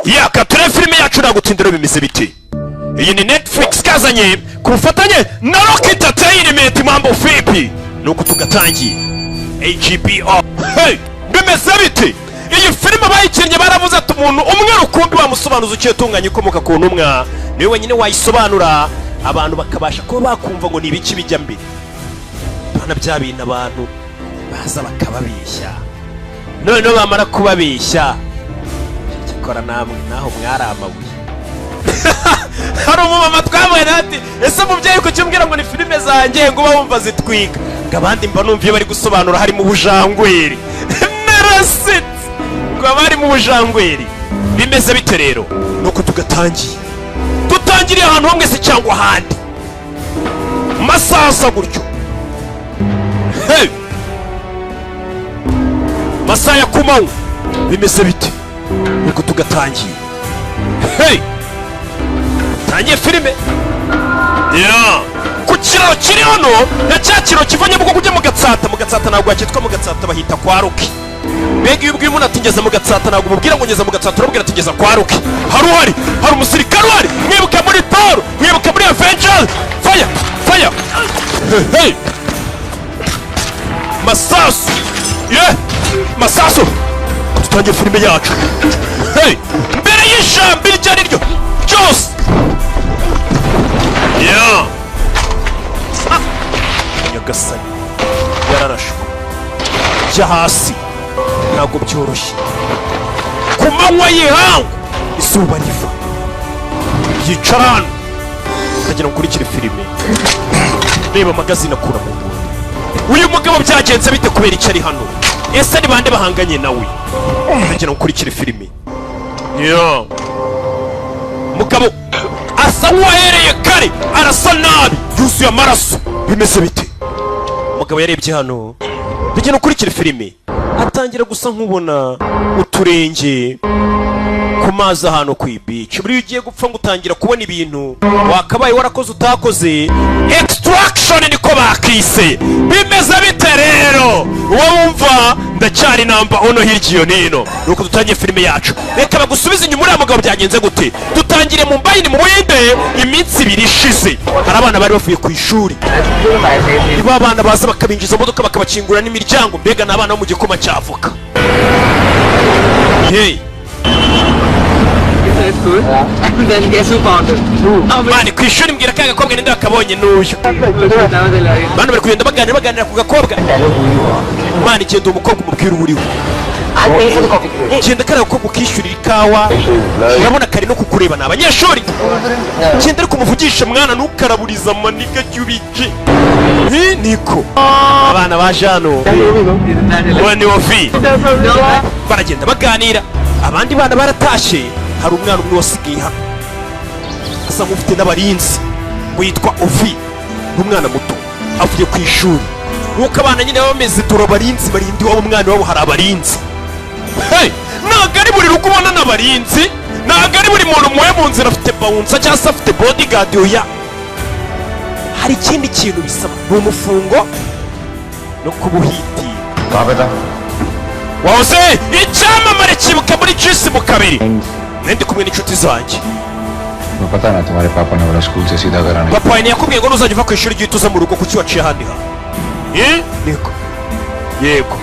Yaka turebe filime yacu, nagutindira. Bimeze biti? Iyi ni Netflix kazanye ku bufatanye na Rock Entertainment. Mambo vipi? Nuko tugatangiye HBO. Hey, bimeze biti? Iyi filime bayikinnye baravuze ati umuntu umwe rukumbi wamusobanuza uciye utunganya ikomoka ku ntumwa, niwe wenyine wayisobanura, abantu bakabasha kuba bakumva ngo ni ibiki bijya mbere. Bana, bya bintu abantu baza bakababeshya, noneho bamara kubabeshya, cyakora namwe naho mwari amabuye. Hari umumama twabonye ati: "Ese mubyeyi, kuki umbwira ngo ni filime zanjye ngo uba wumva zitwika, ngo abandi mba numva iyo bari gusobanura harimo ubujangweri?" Narasetse ngo haba harimo ubujangweri. Bimeze bite rero? Nuko tugatangiye, dutangiriye ahantu hamwe se cyangwa ahandi, masaha asa gutyo. Hey! Masaha ya kumanywa, bimeze bite? Nuko tugatangiye. Hey! Tangiye filime ya ku kiraro kiri hano na cya kiraro kiva Nyabugogo ujya mu Gatsata. Mu Gatsata ntabwo hakitwa mu Gatsata, bahita kwa Ruki. Mbega iyo ubwiye umuntu ati "Ngeze mu Gatsata", ntabwo umubwira ngo "Ngeze mu Gatsata", urabwira ati "Ngeze kwa Ruki". Hari uhari, hari umusirikare uhari. Mwibuka muri Thor, mwibuka muri Avengers. Fire, fire! Hey! Masasu ye masasu! Dutangiye filime yacu. Hey! Mbere y'ijambo iryo ari ryo ryose, yeah. Nyagasani, yararashwe. Jya hasi, ntabwo byoroshye. Ku manywa y'ihangu, izuba riva, yicara hano ukagira ngo ukurikire filime. Reba magazine akura mu mbunda. Uyu mugabo byagenze bite? Kubera icyo ari hano? Ese ni bande bahanganye nawe? Ukagira ngo ukurikire filime. Yeah. Mugabo asa nk'uwahereye kare, arasa nabi, yuzuye amaraso. Bimeze bite? Umugabo yarebye hano, bigena ukurikire filime, atangira gusa nk'ubona uturenge ku mazi ahantu ku ibici. Buriya ugiye gupfa ngo utangira kubona ibintu wakabaye warakoze utakoze. Extraction niko bakise. Bimeze bite rero? Uwo wumva ndacyari namba uno hirya iyo nino. Nuko dutangiye filime yacu. Reka bagusubize inyuma. Uriya mugabo byagenze gute? Dutangire mu mbayini mu Buhinde, iminsi 2 ishize. Hari abana bari bavuye ku ishuri. Nibo abana baza bakabinjiza mu modoka, bakabakingura n'imiryango. Mbega ni abana bo mu gikoma cya avoka. Hey! Then guess who found it? Mani, ku ishuri mbwira ka gakobwa ninde wakabonye? N'uyu. Bano bari kugenda baganira, baganira ku gakobwa. Mani, genda uwo mukobwa umubwire uwo uriwe. Genda kariya gakobwa ukishyurira ikawa, urabona kari no kukureba, ni abanyeshuri. Genda ariko umuvugishe mwana, ntukaraburize amaniga cy'ubike. Niko abana baje hano. Uwo ni Ovi. Baragenda baganira, abandi bana baratashye. Hari umwana umwe wasigaye hano, asa nk'ufite n'abarinzi, ngo yitwa Ovi, ni umwana muto, avuye ku ishuri. Nk'uko abana nyine baba bameze, dore abarinzi barinda iwabo, umwana iwabo hari abarinzi. Hey! Ntabwo ari buri rugo ubona n'abarinzi, ntabwo ari buri muntu muwe mu nzira afite bouncer cyangwa se afite bodyguard. Oya, hari ikindi kintu bisaba, ni umufungo no kuba uhitiye. Wahoze icyamamare cyibuka muri jisi mu kabiri, nari kumwe n'inshuti zanjye. तुम्हें पता है ना, तुम्हारे पापा ने बोला स्कूल से सीधा घर आने। Papa wawe ntiyakubwiye ngo nuzajya uva ku ishuri ujye uhita uza mu rugo? Kuki waciye ahandi hantu? Eh? Niko, yego,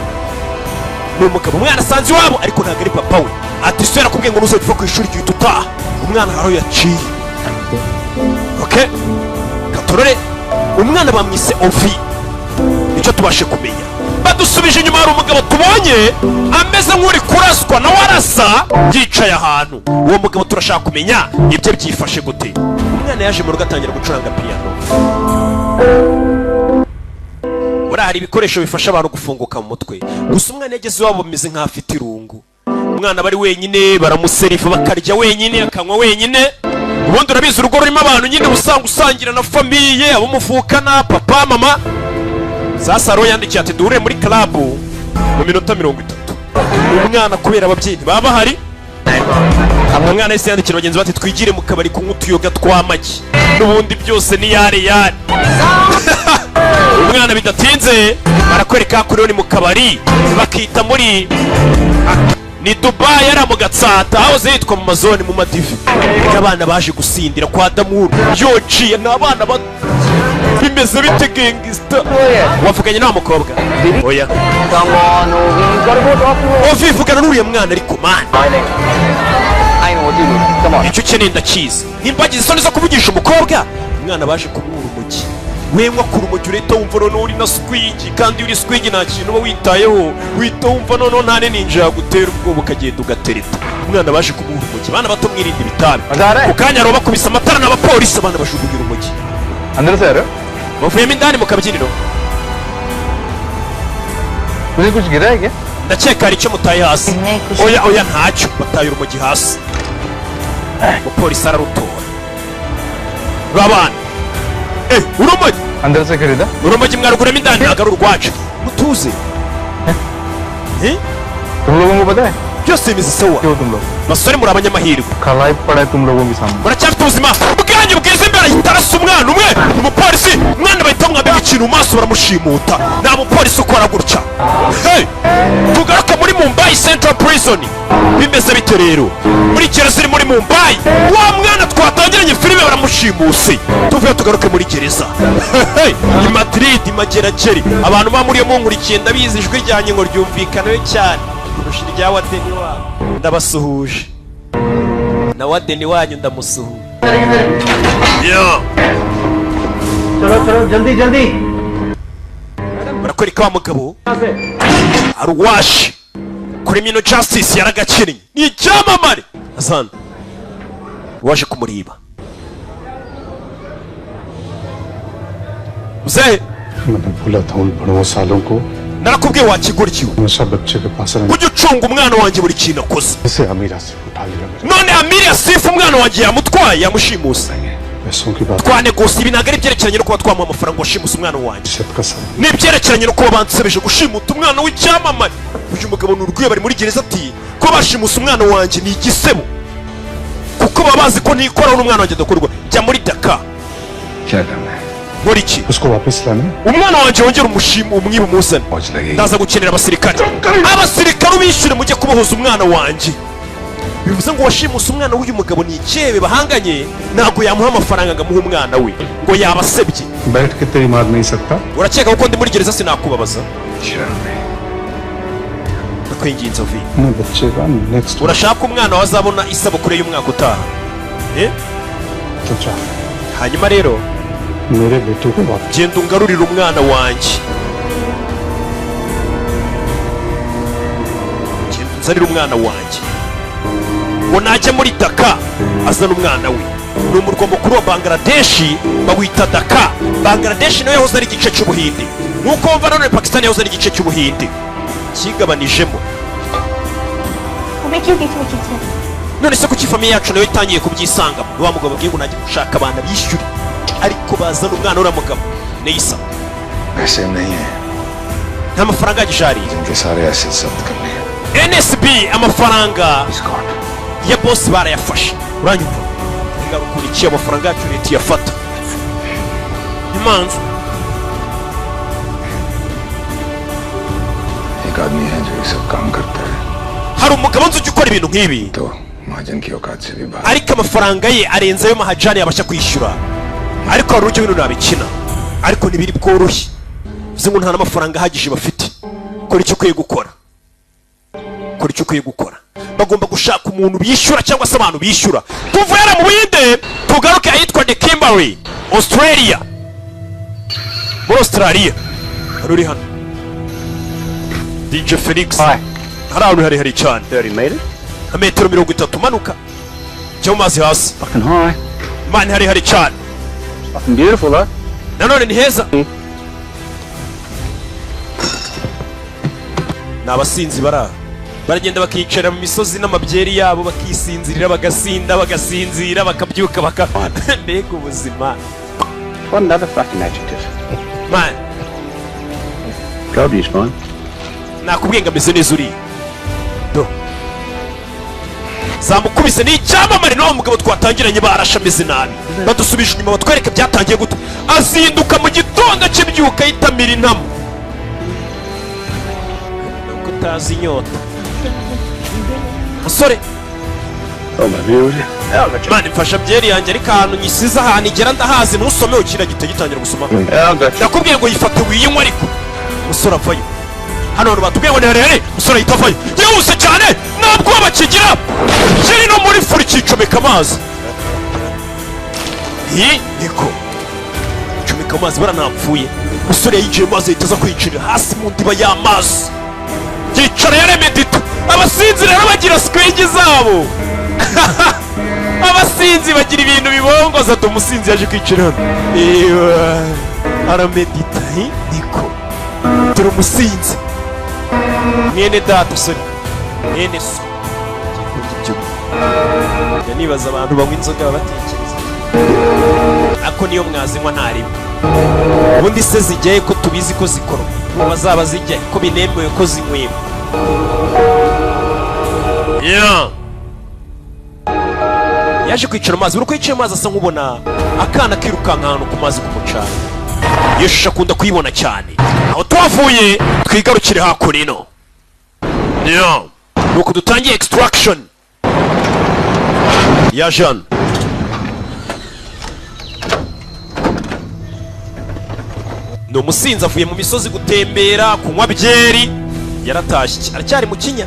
ni umugabo umwana asanze iwabo, ariko ntabwo ari papa we. Ati: "So yarakubwiye ngo nuzajya uva ku ishuri ujye uhita utaha." Umwana hari aho yaciye. Okay, katorore. Umwana bamwise Ovi, nicyo tubashe kumenya. Badusubije inyuma, hari umugabo tubonye ameze nk'uri kuraswa, nawe arasa, yicaye ahantu. Uwo mugabo turashaka kumenya ibyo byifashe gute. Umwana yaje mu rugo atangira gucuranga piyano. Buriya hari ibikoresho bifasha abantu gufunguka mu mutwe. Gusa umwana yageze iwabo bameze nk'aho afite irungu. Umwana aba ari wenyine, baramuseriva bakarya wenyine, akanywa wenyine. Ubundi urabizi, urugo rurimo abantu nyine usanga usangira na famille, abo muvukana, papa, mama. Sasa rero yandikiye ati: "Duhure muri club mu minota 30." Umwana kubera ababyeyi ntibaba bahari, umwana yahise yandikira bagenzi be ati: "Twigire mu kabari kunywa utuyoga tw'amagi, n'ubundi byose ni yare yare." Umwana bidatinze barakwereka kuri ni mu kabari, bakita muri ni Ni Dubayi, ari mu Gatsata, hahoze hitwa mu mazone, mu madive. Abana baje gusindira kwa Damuru yociye, ni abana bato. Bimeze bite, gangster? Wavuganye n'uwo mukobwa? Oya. Come on, Ovi. You gotta go talk to her. Ovi, vugana n'uriya mwana ariko, man. I know what you need. Come on. Icyo ukeneye ndakizi. Nimba agize isoni zo kuvugisha umukobwa, umwana baje kumwura umugi. Wenywa ku rumogi urahita wumva noneho uri na swingi, kandi iyo uri swingi nta kintu uba witayeho, uhita wumva noneho nta ninja yagutera ubwoba, ukagenda ugatereta. Umwana baje kumuha urumogi. Abana bato, mwirinde ibitabi. Ku kanya rero bakubise amatara n'abapolisi, abana bajugunya urumogi. अंदर से आ रहे हो? Bavuyemo indani mu kabyiniro. मुझे कुछ गिरा है क्या? Ndakeka hari icyo mutaye hasi. Oya, oya, ntacyo. Bataye urumogi hasi, umupolisi ararutora. Babana, eh, urumogi. अंदर से खरीदा? Urumogi mwaruguramo indani, ntabwo ari urwacu, mutuze. Eh? तुम लोगों को पता है? Byose bimeze sawa. क्यों तुम लोग Basore, muri abanyamahirwe. खलाइफ पड़ा है तुम लोगों के सामने। Muracyafite ubuzima bwanyu bwiza. Imbere ahita arasa umwana umwe, umupolisi. Umwana bahita bamwambika ikintu mu maso, baramushimuta. Nta mupolisi ukora gutya. Hey! Tugaruke muri Mumbai Central Prison. Bimeze bite rero muri gereza iri muri Mumbai? Wa mwana twatangiranye filime baramushimuse. Tuvuye, tugaruke muri gereza. Hey! I Madrid, Mageragere, abantu ba muri iyo munkurikiye, ndabizi, ijwi ryanjye ngo ryumvikanayo cyane kurusha irya wadeni wabo. Ndabasuhuje, na wadeni wanyu ndamusuhuje. Yeah. चलो चलो, जल्दी जल्दी। Barakwereka wa mugabo aruwashi Criminal Justice, yaragakinnye, ni icyamamare. Azana waje kumureba muzehe. मैंने बोला था उन बड़ों सालों को Narakubwiye wakigoryiwe. हमेशा बच्चे के पास रहना। Ujye ucunga umwana wanjye buri kintu akoze. इसे अमीरा से उठा लिया मेरे None Amiri Asifu umwana wanjye yamutwaye, yamushimuse. पैसों की बात Twanegosi ibi, ntabwo ari ibyerekeranye no kuba twamuha amafaranga washimuse umwana wanjye. इज्जत का सवाल। Ni ibyerekeranye no kuba bansebeje gushimuta umwana w'icyamamare. Uyu mugabo ni urwego, bari muri gereza, ati ko bashimuse umwana wanjye ni igisebo, kuko baba bazi ko nikoraho n'umwana wanjye adakorwa. Jya muri Daka. क्या काम है? Nkora iki? उसको वापस लाना है। Umwana wanjye wongere umushimu umwiba umuzane. फौज लगेगी। Ndaza gukenera abasirikare, abasirikare ubishyure mujye kubohoza umwana wanjye. Bivuze ngo washimuse umwana w'uyu mugabo ni icyebe bahanganye, ntabwo yamuha amafaranga ngo amuhe umwana we, ngo yabasebye. बैठ के तेरी मार नहीं सकता। Urakeka kuko ndi muri gereza sinakubabaza? शर्म। Ndakwinginze vi. अपने बच्चे का next Urashaka umwana wawe azabona isabukuru y'umwaka utaha, eh? चचा Hanyuma rero मेरे बेटे को वापस genda ungarurire umwana wanjye, genda unzanire umwana wanjye. Ngo najya muri Daka azana umwana we. Ni umurwa mukuru wa Bangladeshi, bawita Daka. Bangladeshi nayo yahoze ari igice cy'Ubuhinde, nk'uko wumva nanone Pakistan yahoze ari igice cy'Ubuhinde cyigabanijemo. हमें क्यों बीच में खींच रहे? None se kuki famille yacu nayo itangiye kubyisangamo? Ni wa mugabo abwiye ngo najya gushaka abana bishyure, ariko bazana umwana. Uriya mugabo Neisa. पैसे नहीं है। Nta mafaranga ahagije hariya. जिनके सारे ऐसे जब्त कर लिए। NSB amafaranga He's got. ya bosi barayafashe, uranyumva? Ingaruka amafaranga yacu leta iyafata impamvu. एक आदमी है जो ये सब काम करता है। Hari umugabo nzi ujya ukora ibintu nk'ibi. तो महाजन की औकात से भी बाहर। Ariko amafaranga ye arenze ayo mahajani yabasha kwishyura, ariko hari uburyo bino nabikina, ariko ntibiri bworoshye. Bivuze ngo nta n'amafaranga ahagije bafite. Kora icyo ukwiye gukora, kora icyo ukwiye gukora. Bagomba gushaka umuntu bishyura cyangwa se abantu bishyura. Tuvuye mu Buhinde, tugaruke ahitwa The Kimberley, Australia. Muri Australia hari uri hano, DJ Felix. Hari ahantu harehare cyane. 30 meters? Nka metero 30 umanuka jya mu mazi hasi. Fucking high. Man, harehare cyane. Fucking beautiful though. Nanone ni heza. Ni abasinzi bari aha, baragenda bakicara mu misozi n'amabyeri yabo, bakisinzirira, bagasinda, bagasinzira, bakabyuka, baka mbega ubuzima. What another fucking adjective. Man. God, he's fine. Nakubwiye ngo ameze neza uriya. Do zamukubise, ni icyamamare. N'uwo mugabo twatangiranye barashe ameze nabi. Badusubije inyuma, batwereke byatangiye gute. Azinduka mu gitondo, akibyuka yitamira intamu. Nuko utazi inyota. Musore. Oh, my beer, would you? Imana imfasha byeri yanjye, ariko ahantu nyisize, ahantu igera ndahazi. Ntusome, ukira gihita gitangira gusoma. Yeah, I got you. Ndakubwiye ngo yifate wiyinywe. Ariko umusore avayo hano hantu batubwiye ngo ni harehare. Umusore ahita avayo yihuse cyane, nta bwoba kigira. Kiri no muri furi, kicomeka amazi. Hi niko icomeka amazi, baranapfuye. Umusore yinjiye mu mazi, ahita aza kwiyicarira hasi mu ndiba y'amazi, yicara yaremedita. Abasinzi rero bagira swingi zabo, abasinzi bagira ibintu bibongoza. Ati umusinzi yaje kwicara hano. Ewa, aramedita. Hi niko dore umusinzi, mwene data, sorry, mwene so. Ngiye kurya ibyo. Njya nibaza abantu banywa inzoga baba batekereza iki? Ako niyo mwazinywa nta rimwe ubundi se zijyaye ko tubizi ko zikorwa, ubu bazaba zijya ko binemewe ko zinywebwa? Yeah. Yaje kwicara amazi, buri uko yicaye amazi asa nk'ubona akana kirukanka ahantu ku mazi ku mucanga. Iyo shusho akunda kuyibona cyane. Aho tuhavuye twigarukire hakuno. Yeah. Nuko dutangiye extraction ya Jean. Ni umusinzi, avuye mu misozi gutembera, kunywa byeri, yaratashye aracyari mu kinya.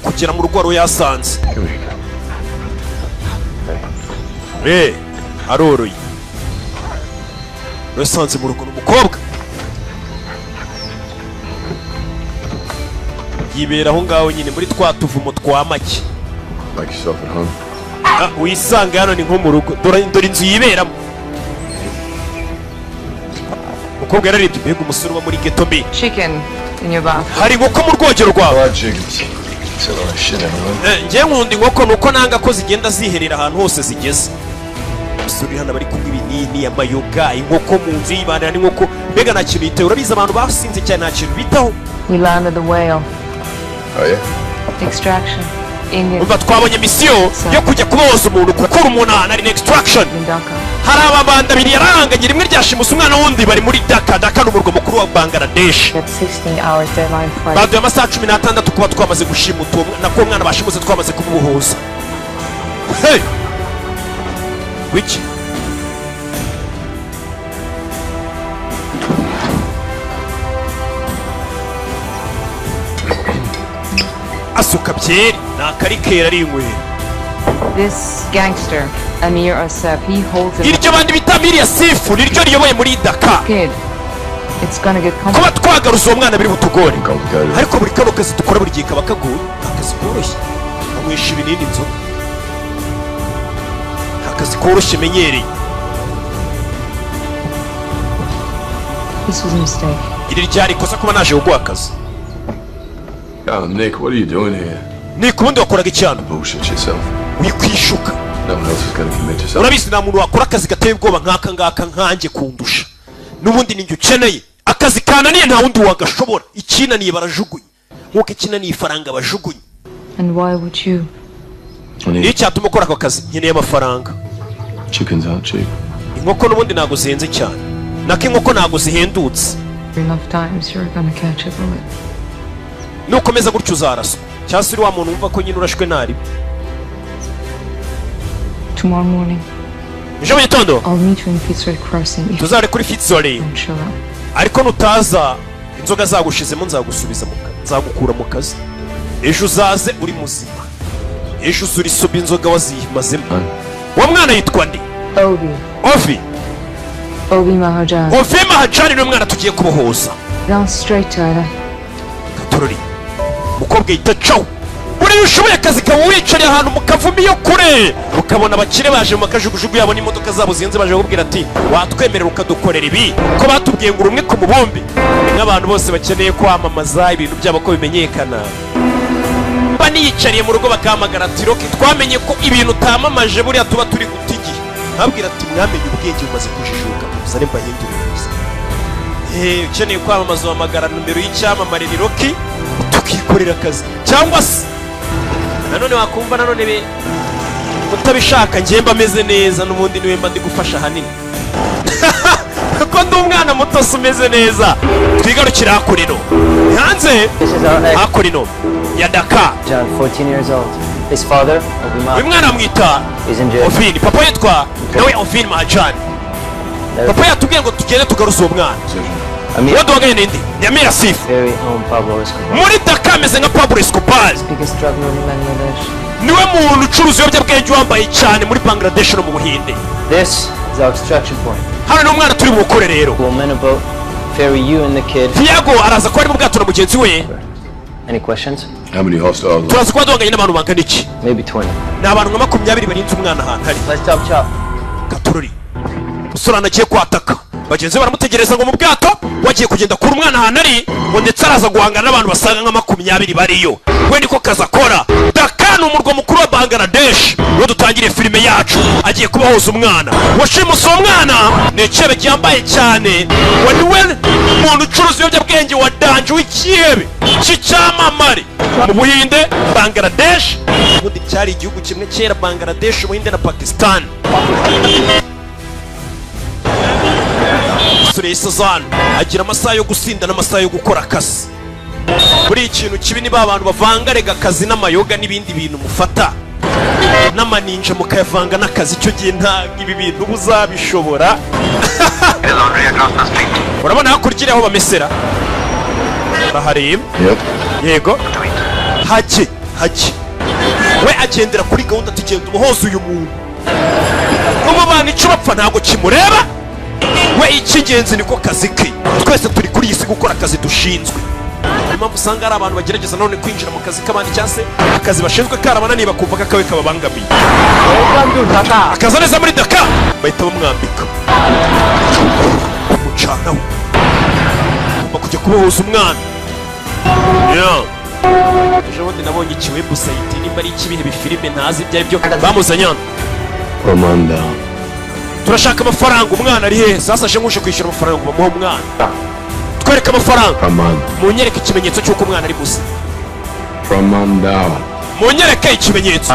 Kugera mu rugo wari yasanze Here we go. Aroroye, yasanze mu rugo n'umukobwa yibera aho ngaho nyine muri twa tuvumo twa make. Like yourself at home. Ah, wisanga hano ni nko mu rugo. Dore dore inzu yiberamo. Umukobwa yararebye, mbega umusore uba muri ghetto mbi. Chicken in your bath. Hari inkoko mu rwogero rwawe. I like chickens. Said all that shit everywhere. Njye nkunda inkoko, nuko nanga ko zigenda ziherera ahantu hose zigeze. Umusore uri hano bari kunywa ibinini, amayoga, inkoko mu nzu, yibanira n'inkoko, mbega nta kintu yitaye. Urabizi abantu basinze cyane nta kintu bitaho. We landed the whale. Oh yeah? Extraction. Indian Umva, twabonye misiyo yo kujya kubohoza umuntu, gukura umuntu ahantu ari, extraction. in Dhaka. Hari ababanda abiri yarahanganye, rimwe ryashimuse umwana wundi, bari muri Daka. Daka ni umurwa mukuru wa Bangladesh. Got 16 hours deadline flight. Baduye amasaha 16 kuba twamaze gushimuta uwo mwana, nako uwo mwana bashimuse twamaze kumubohoza. Hey! Wiki asuka byeri ni akarikera arinywera. This gangster, Amir Asef, he holds a Iryo bandi bita Miriya Sifu niryo riyoboye muri Daka. kid. It's gonna get Kuba complicated. twagaruza uwo mwana biri butugore. Complicated. Ariko buri kano kazi dukora buri gihe kaba kagoye, ni akazi koroshye. Anywesha ibinini, inzoga, nta kazi koroshye menyereye. This was a mistake. Iri ryari ikosa kuba naje kuguha akazi. Oh, Nick, what are you doing here? Ni ku bundi wakoraga icyano. Bullshit yourself. Wikwishuka. No one else is gonna commit to something. Urabizi nta muntu wakora akazi gateye ubwoba nk'aka ngaka nkanjye kundusha. N'ubundi ninjye ukeneye. Akazi kananiye nta wundi wagashobora. Ikinaniye barajugunya nk'uko ikinaniye ifaranga bajugunya. And why would you? I need Niyo cyatuma ukora ako kazi, nkeneye amafaranga. Chickens aren't cheap. Inkoko n'ubundi ntabwo zihenze cyane, nako inkoko ntabwo zihendutse. Enough times you're gonna catch a bullet. Nukomeza gutyo uzaraswa, cyangwa se uri wa muntu wumva ko nyine urashwe ntaribi. Tomorrow morning, Ejo mu gitondo I'll meet you in Fitzroy Crossing if you tuzare kuri Fitzroy. don't show up. Ariko nutaza inzoga zagushizemo, nzagusubiza mu nzagukura mu kazi. Ejo uzaze uri muzima, ejo uze uri soba inzoga wazimazemo. Uwo mwana yitwa nde? Obi. Ovi. Obi Mahajan. Ovi Mahajani niwe mwana tugiye kubohoza. Down straight, Tyler. Katorori, umukobwa yita cawu. Buriya ushoboye akazi kawe wicariye ahantu mu kavumu iyo kure, ukabona abakire baje mu makajugujugu yabo n'imodoka zabo zihenze, baje kukubwira ati watwemerera ukadukorera ibi, ko batubwiye ngo uri umwe ku mubumbe. Ni nk'abantu bose bakeneye kwamamaza ibintu byabo ko bimenyekana, mba niyicariye mu rugo bakahamagara ati Rocky, twamenye ko ibintu utamamaje buriya tuba turi guta igihe. Nkabwira ati mwamenye ubwenge, bumaze kujijuka, muzane mbahindurire ubuzima. Ukeneye kwamamaza uhamagara nomero y'icyamamare ni Rocky, tukikorera akazi. Cyangwa se nanone wakumva nanone utabishaka, njye mba meze neza n'ubundi niwe mba ndi gufasha ahanini kuko Ko ndi umwana muto se umeze neza. Twigarukire hakurino hanze. This is our ex, Hakurino ya Daka. John, 14 years old. His father, Uyu Obiman, mwana amwita is in jail. Ovini, papa yitwa nawe Ovini Mahajani. Papa yatubwiye ngo tugende tugaruze uwo mwana. Amir, Uwo duhanganye n'indi ni Amir Asifu. very own Pablo Escobar. Muri Daka ameze nka Pablo Escobar. Biggest drug lord in Bangladesh. Niwe muntu ucuruza ibiyobyabwenge wambaye cyane muri Bangladesh no mu Buhinde. This is our extraction point. Hano ni umwana turi bukore rero. We'll man a boat, ferry you and the kid. Tiago araza kuba ari mu bwato na mugenzi we. Any questions? How many hostiles? Turaza kuba duhanganye n'abantu bangana iki? Maybe 20. Ni abantu nka 20 barinze umwana ahantu hari. Let's chop chop. Katururi umusore anagiye kwataka, bagenzi be baramutegereza ngo mu bwato wagiye kugenda kura umwana ahantu ari, ngo ndetse araza guhangana n'abantu basaga nka 20 bariyo. We niko kazi akora. Daka ni umurwa mukuru wa Bangladesh, uwo dutangiriye filime yacu. Agiye kubahoza umwana washimuse. Uwo mwana ni icyebe cyambaye cyane, ngo niwe muntu ucuruza ibiyobyabwenge wa danger, w'ikihebe cy'icyamamare mu Buhinde. Bangladesh ubundi cyari igihugu kimwe kera, Bangladesh, Ubuhinde na Pakistan. Umusore Sazan agira amasaha yo gusinda n'amasaha yo gukora akazi. Buri ikintu kibi niba abantu bavanga rega akazi n'amayoga n'ibindi bintu mufata n'amaninja mukayavanga n'akazi, icyo gihe ntabwo ibi bintu uba uzabishobora. Urabona hakurya iriya aho bamesera, urahareba? Yep. Yego, hake hake we agendera kuri gahunda, tugenda umuhoza uyu muntu. Ubu bantu icyo bapfa ntabwo kimureba we, icy'ingenzi niko kazi ke. Twese turi kuri iyi si gukora akazi dushinzwe. Niyo mpamvu usanga hari abantu bagerageza none kwinjira mu kazi k'abandi, cyangwa se akazi bashinzwe karabananiye, bakumva ko akawe kababangamiye. Akaza neza muri Daka, bahita bamwambika bamucanaho. Agomba kujya kubohoza umwana. Yeah. Ejo bundi nabonye iki website, nimba ari icy'ibihe bifilime ntazi ibyo ari byo, bamuzanye hano. Come down. Turashaka amafaranga, umwana ari hehe? Sasa aje nk'uje kwishyura amafaranga ngo bamuhe umwana. Twereke amafaranga. Come on. Munyereke ikimenyetso cy'uko umwana ari muzima. Come on down. Munyereke ikimenyetso,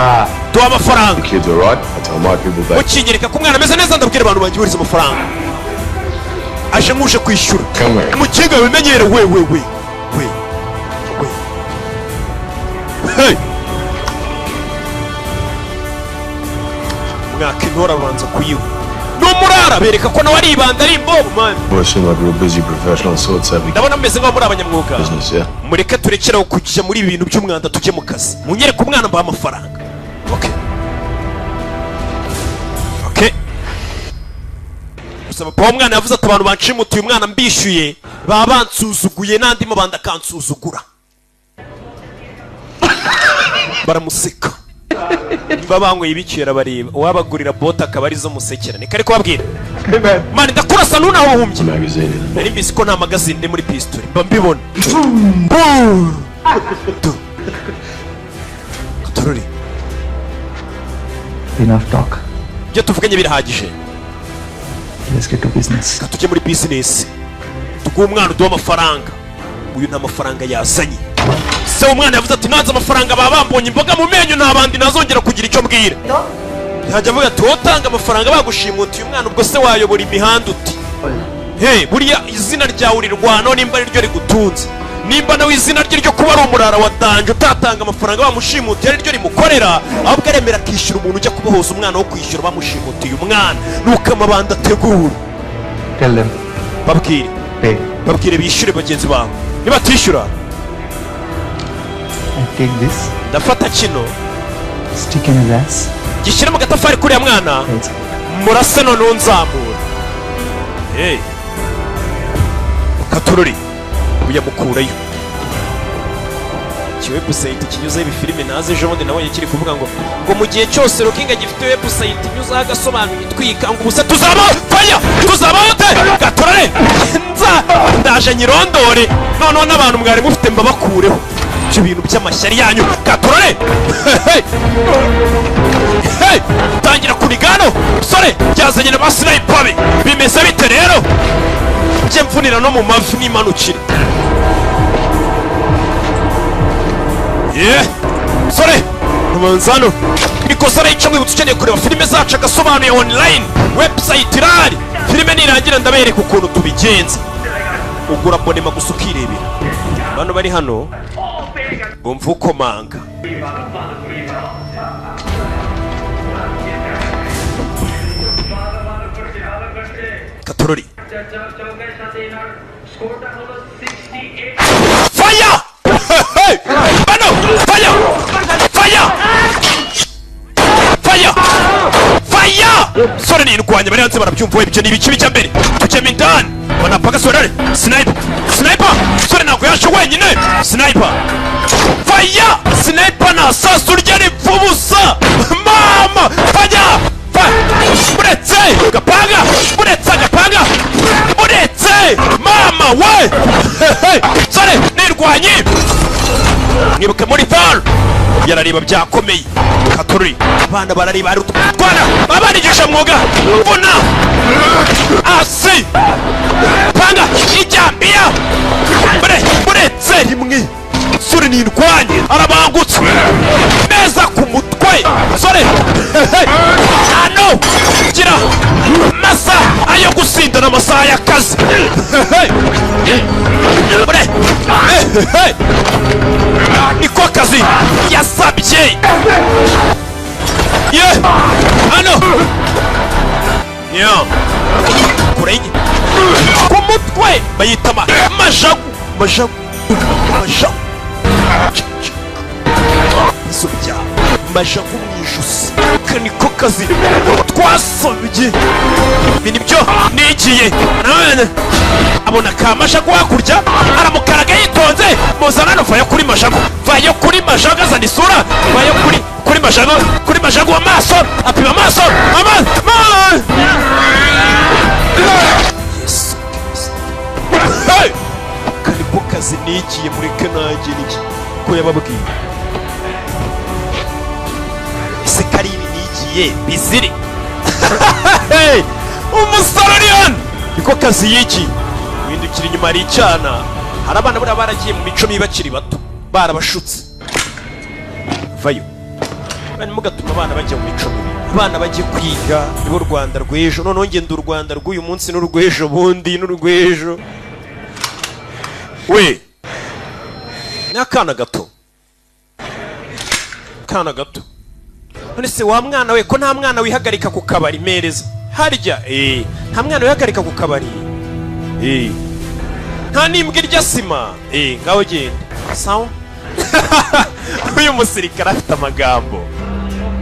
duha amafaranga. The kid's alright. I tell my people that. Mukinyereka ko umwana ameze neza, ndabwira abantu banjye amafaranga. Aje nk'uje kwishyura. Come here. Umukinga bimenyere we we we we we, hey! Mwaka intore abanza kuyiha n'umurara, bereka ko nawe ari ibanda, ari imbobo man. Boys seem like real busy professional sorts having Ndabona mumeze nk'aho muri abanyamwuga. business, yeah? Mureke turekeraho kujya muri ibi bintu by'umwanda, tujye mu kazi. Munyereke umwana mbaha amafaranga. Okay. Gusa papa w'umwana yavuze ati: "Abantu banshimutiye umwana mbishyuye baba bansuzuguye, n'andi mabanda akansuzugura." Baramuseka. Niba banyweye ibikera bareba uwabagurira bote akaba arizo musekera. Niko ari kubabwira: "Man, ndakurasa ntunahumbye." Magazine in Nari mbizi ko nta magazine iri muri pistori, mba mbibona. Du. Katorori. Enough talk. Ibyo tuvuganye birahagije. Let's get to business. Reka tujye muri business, tuguhe umwana, uduhe amafaranga. Uyu nta mafaranga yazanye. Se umwana yavuze ati: "Nanze amafaranga, baba bambonye imboga mu menyo, nta bandi nazongera kugira icyo mbwira." Yajya avuga ati: "Wowe utanga amafaranga bagushimuta uyu mwana, ubwo se wayobora imihanda uti?" Hey, buriya izina ryawe urirwanaho nimba ari ryo rigutunze, nimba nawe izina rye ryo kuba ari umurara wa danger utatanga amafaranga bamushimutiye ari ryo rimukorera, ahubwo aremera akishyura umuntu ujya kubohoza umwana wo kwishyura bamushimutiye umwana, nuko amabanda ategura. Tell them. Babwire. Pay. Babwire bishyure bagenzi bawe, nibatishyura I take this, ndafata kino, stick in his ass. gishyire mu gatafari kuriya mwana, Let's murase noneho nzamura. Hey. Katurori uyamukurayo. Iki website kinyuzeho ibifilime ntazi, ejo bundi nabonye kiri kuvuga ngo mu gihe cyose Rokinga gifite website inyuzeho agasobanuye itwika, ngo ubuse tuzabaho faya, tuzabaho te gatorore. Nza ndaje nyirondore noneho n'abantu mwari mufite mbabakureho ibyo bintu by'amashyari yanyu. Gatorore. Hey! Hey! Tangira kunigano sore byazanye na ba sniper be. Bimeze bite rero? Njye mvunira no mu mavi n'imanukire. Ye sore numanzano nikosa arayica. Mwibutsa, ukeneye kureba filime zacu agasobanuye online, website irahari. Filime nirangira ndabereka ukuntu tubigenza. Ugura abonnement gusa ukirebera. Bano bari hano bumva ukomanga. Katorori, fire! Hey! Bano, fire, fire, fire, fire! Sore nirwanya, bari hanze barabyumva. We, ibyo ni ibiki bijya mbere? Tujyemo indani, banapaka sore. Sniper, sniper! Sore ntabwo yaje wenyine. Sniper, fire, sniper! Nta sasu rye ripfa ubusa. Mama, fire! Uretse gapanga, uretse agapanga, uretse mama we. Sore nirwanye, mwibuke muri Thar yarareba byakomeye. Katori, abana barareba, hari utwana abanigisha mwuga mbona asi panga ijyambiya bre. Uretse rimwe, sore nirwanye, arabangutse neza ku mutwe. Sore hano gira amasaha ayo gusinda n'amasaha y'akazi. Bre niko kazi yasabye ye hano yo kure ku mutwe bayita majagu, majagu, majagu. Ibibazo bya majagu mu ijosi. Aka niko kazi twasabye, ibi nibyo nigiye. None abona ka majagu hakurya, aramukaraga yitonze. Muzana hano, vayo kuri majagu, vayo kuri majagu. Azana isura, vayo kuri majagu, kuri majagu. Amaso, apima amaso, amaso. Yesu Kristo! Hey! Aka niko kazi nigiye, mureke nanjye niki ko yababwiye. Ese kari ibi nigiye bizire? Hey! Umusore uri hano niko kazi yigiye. Windukira inyuma, hari icyana. Hari abana buriya baragiye mu mico mibi bakiri bato, barabashutse. Vayo bane, mugatuma abana bajya mu mico mibi. Abana bajye kwiga, nibo Rwanda rw'ejo. Noneho ngenda u Rwanda rw'uyu munsi n'urw'ejo bundi n'urw'ejo. We ni akana gato, akana gato. None se wa mwana we, ko nta mwana wihagarika ku kabari? Mereza harya. Nta mwana wihagarika ku kabari, nta n'imbwa irya sima. Ngaho genda. Sawa. Uyu musirikare afite amagambo.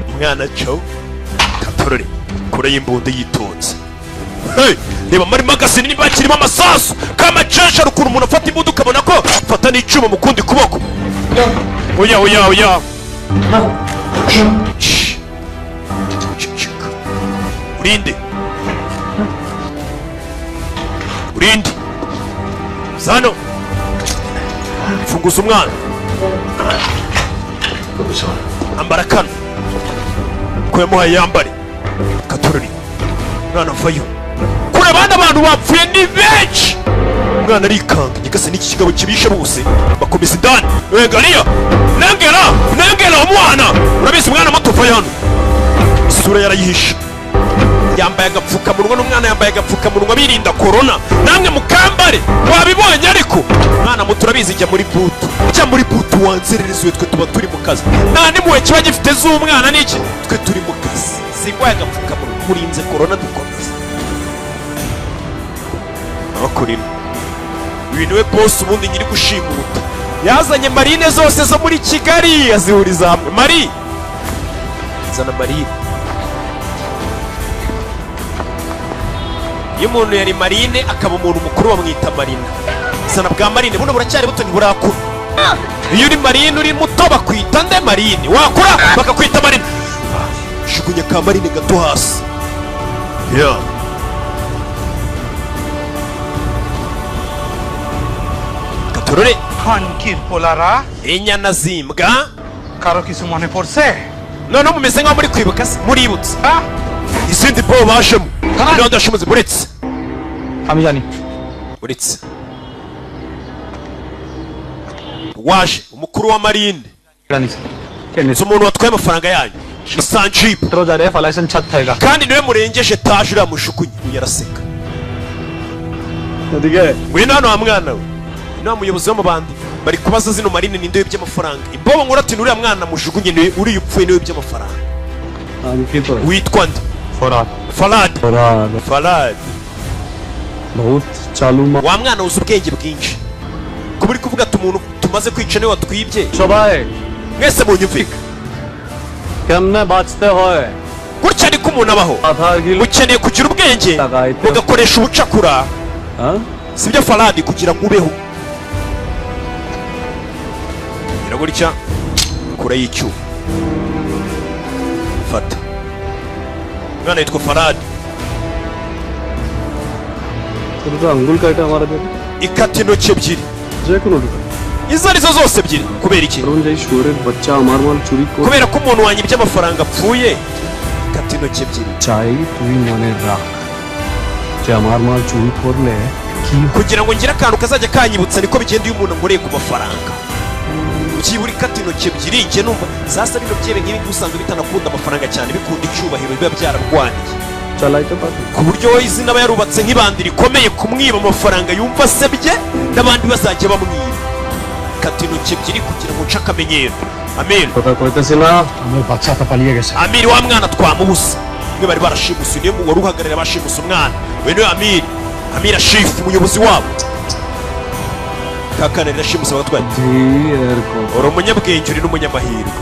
Umwana co katorore kure y'imbunda yitonze. Hey, reba muri magazine niba kirimo amasasu. Kamacesha ukuntu umuntu afata imbunda ukabona ko fata n'icyuma mu kundi kuboko. Oya, oya, oya! Shh. Ceceka. Urinde, urinde zano. Funguza umwana. Ambara kano ko yamuhaye, yambare. Katorori, umwana avayo kure. Abandi abantu bapfuye ni benshi. Umwana arikanga, nyagasani, n'iki kigabo kibishe bose. Bakomeza indani. Egariya nengera, nengera umwana. Urabizi, umwana muto uvayo hano, isura yarayihishe, yambaye agapfukamunwa. N'umwana yambaye agapfukamunwa, birinda korona. Namwe mukambare, wabibonye. Ariko umwana muto urabizi, jya muri butu, jya muri butu wanzerereze. Twe tuba turi mu kazi, nta n'impuhwe kiba gifite z'umwana n'iki. Twe turi mu kazi, singwaye agapfukamunwa, murinze korona, dukomeze abakorino. Uyu niwe boss ubundi nyiri gushimuta. Yazanye marine zose zo muri Kigali, azihuriza hamwe. Mari, zana marine. Iyo umuntu yari marine akaba umuntu mukuru bamwita marina. Zana bwa marine buno, buracyari buto, ntiburakura. Iyo uri marine uri muto bakwita nde? Marine. Wakura bakakwita marine. Jugunya ka marine gato hasi, yeah. Gatorore. খানকির পোলারা। Inyana zimbwa. কারো কিছু মনে পড়ছে? Noneho mumeze nk'aho muri kwibuka se? Muributse izindi bo bajemo noneho ndashimuze. Buretse. আমি জানি। Uretse waje umukuru wa marine. জানি। Si umuntu watwaye amafaranga yanyu ni Sanjib. রোজা রে ফালাইছেন ছাদ থাইগা। Kandi niwe murengeje taje uriya mushukunyi. Uyu araseka. Ngwino. Ngwino hano wa mwana we. Inama muyobozi w'amabandi bari kubaza zino marine ninde wibye amafaranga. Imbobo nkuru ati nuriya mwana mujugunye niwe uriya upfuye niwe wibye amafaranga. Witwa nde? Farad. Farad. Farad. Farad. बहुत चालू मा Wa mwana uzi ubwenge bwinshi kuba uri kuvuga ati umuntu tumaze kwica niwe watwibye. সবাই Mwese munyumve. কেমনে বাঁচতে হয় Gutya niko umuntu abaho. Aadhaar Gill Ukeneye kugira ubwenge mugakoresha ubucakura, sibyo Faradi, kugira ngo ubeho. Gira gutya kure y'icyuma fata. Umwana yitwa Faradi. তোর তো আঙ্গুল কাটা আমাদের Ikata intoki ebyiri, যে কোনো দোকান izo arizo zose ebyiri. Kubera iki? কারণ যে শুয়োরের বাচ্চা আমার মাল চুরি করে Kubera ko umuntu wanyibye amafaranga apfuye. Ikata intoki ebyiri. চাই তুই মনে রাখ যে আমার মাল চুরি করলে কি Kugira ngo ngire akantu kazajya kanyibutsa niko bigenda iyo umuntu angoreye ku mafaranga. Byibura ikata intoki ebyiri. Njye numva sasa bino byebe nk'ibi ngibi usanga bitanakunda amafaranga cyane, bikunda icyubahiro, biba byararwaniye চালাইতে পারবি ku buryo wowe izina aba yarubatse nk'ibandi rikomeye kumwiba amafaranga yumva asebye n'abandi bazajya bamwiba. Kata intoki ebyiri kugira ngo nce akamenyero. Amir. কথা কইতেছি না আমার বাচ্চাটা পালিয়ে গেছে। Amiri wa mwana twamubuze. Umwe bari barashimuse niwe wari uhagarariye abashimuse umwana we niwe Amiri. Amira Shifu, umuyobozi wabo kakana rirashimuse bagatwaye. Uri umunyabwenge, uri n'umunyamahirwe.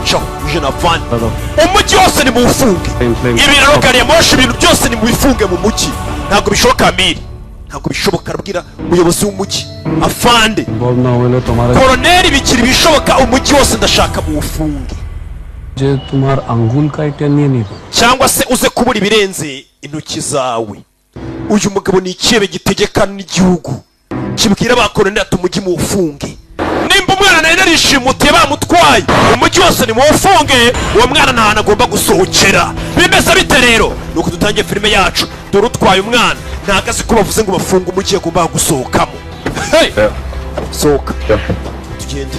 Ciao, uje na van. Umujyi wose nimuwufunge, ibiraro, gari ya moshi, ibintu byose nimubifunge mu mujyi. Ntabwo bishoboka Amiri, ntabwo bishoboka. Arabwira umuyobozi w'umujyi afande বল না হলে তোমার koroneri bikiri ibishoboka. Umujyi wose ndashaka muwufunge. যে তোমার আঙ্গুল কাইটে নিয়ে নিব। Cyangwa se uze kubura ibirenze intoki zawe. Uyu mugabo ni ikirebe gitegeka n'igihugu kibwira ba koroneri ati umujyi muwufunge. Nimba umwana nari narishimutiye bamutwaye, umujyi wose nimuwufunge, uwo mwana nta hantu agomba gusohokera. Bimeze bite rero? Nuko dutangiye filime yacu. Dore utwaye umwana ntabwo azi ko bavuze ngo bafunge umujyi agomba gusohokamo. Hey! Sohoka tugende.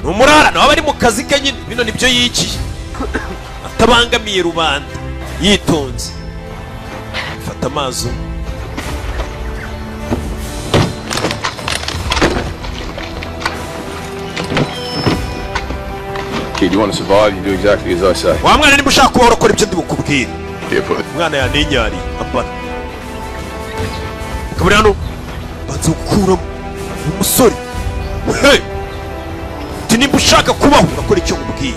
Ni umurara nawe aba ari mu kazi ke nyine, bino nibyo yigiye atabangamiye rubanda, yitonze. Fata amazi unywe. Kid, you want to survive, you do exactly as I say. Wa mwana, niba ushaka kubaho urakora ibyo ndi bukubwire. Here, put it. Umwana yaninyariye ambara akabari hano banza gukuramo umusore. Hey! Ati nimba ushaka kubaho urakora icyo nkubwiye.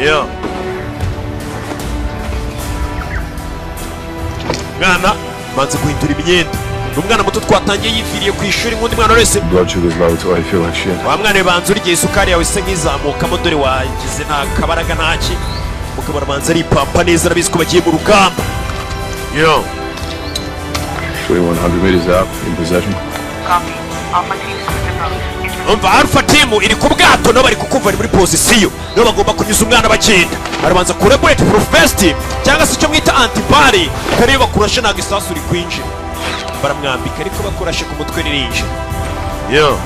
Yeah. Mwana banza guhindura imyenda. Ni umwana muto twatangiye yiviriye ku ishuri nk'undi mwana wese. Blood sugar's low, so I feel like shit. Wa mwana we, banza urya isukari yawe isa nk'izamukamo, dore wagize nta kabaraga ntaki. Mugabo arabanza aripampa neza, arabizi ko bagiye mu rugamba. Yo. 2100 meters out, in possession. Copy. Alpha team with the boat. Umva, Alpha team iri ku bwato, nabo bari kukumva, bari muri position nibo bagomba kunyuza umwana bagenda. Arabanza kure bullet proof vest cyangwa se icyo mwita anti-balle, kare iyo bakurashe ntabwo isasu rikwinjira. Baramwambika ariko bakurashe ku mutwe ririnjira. Yo,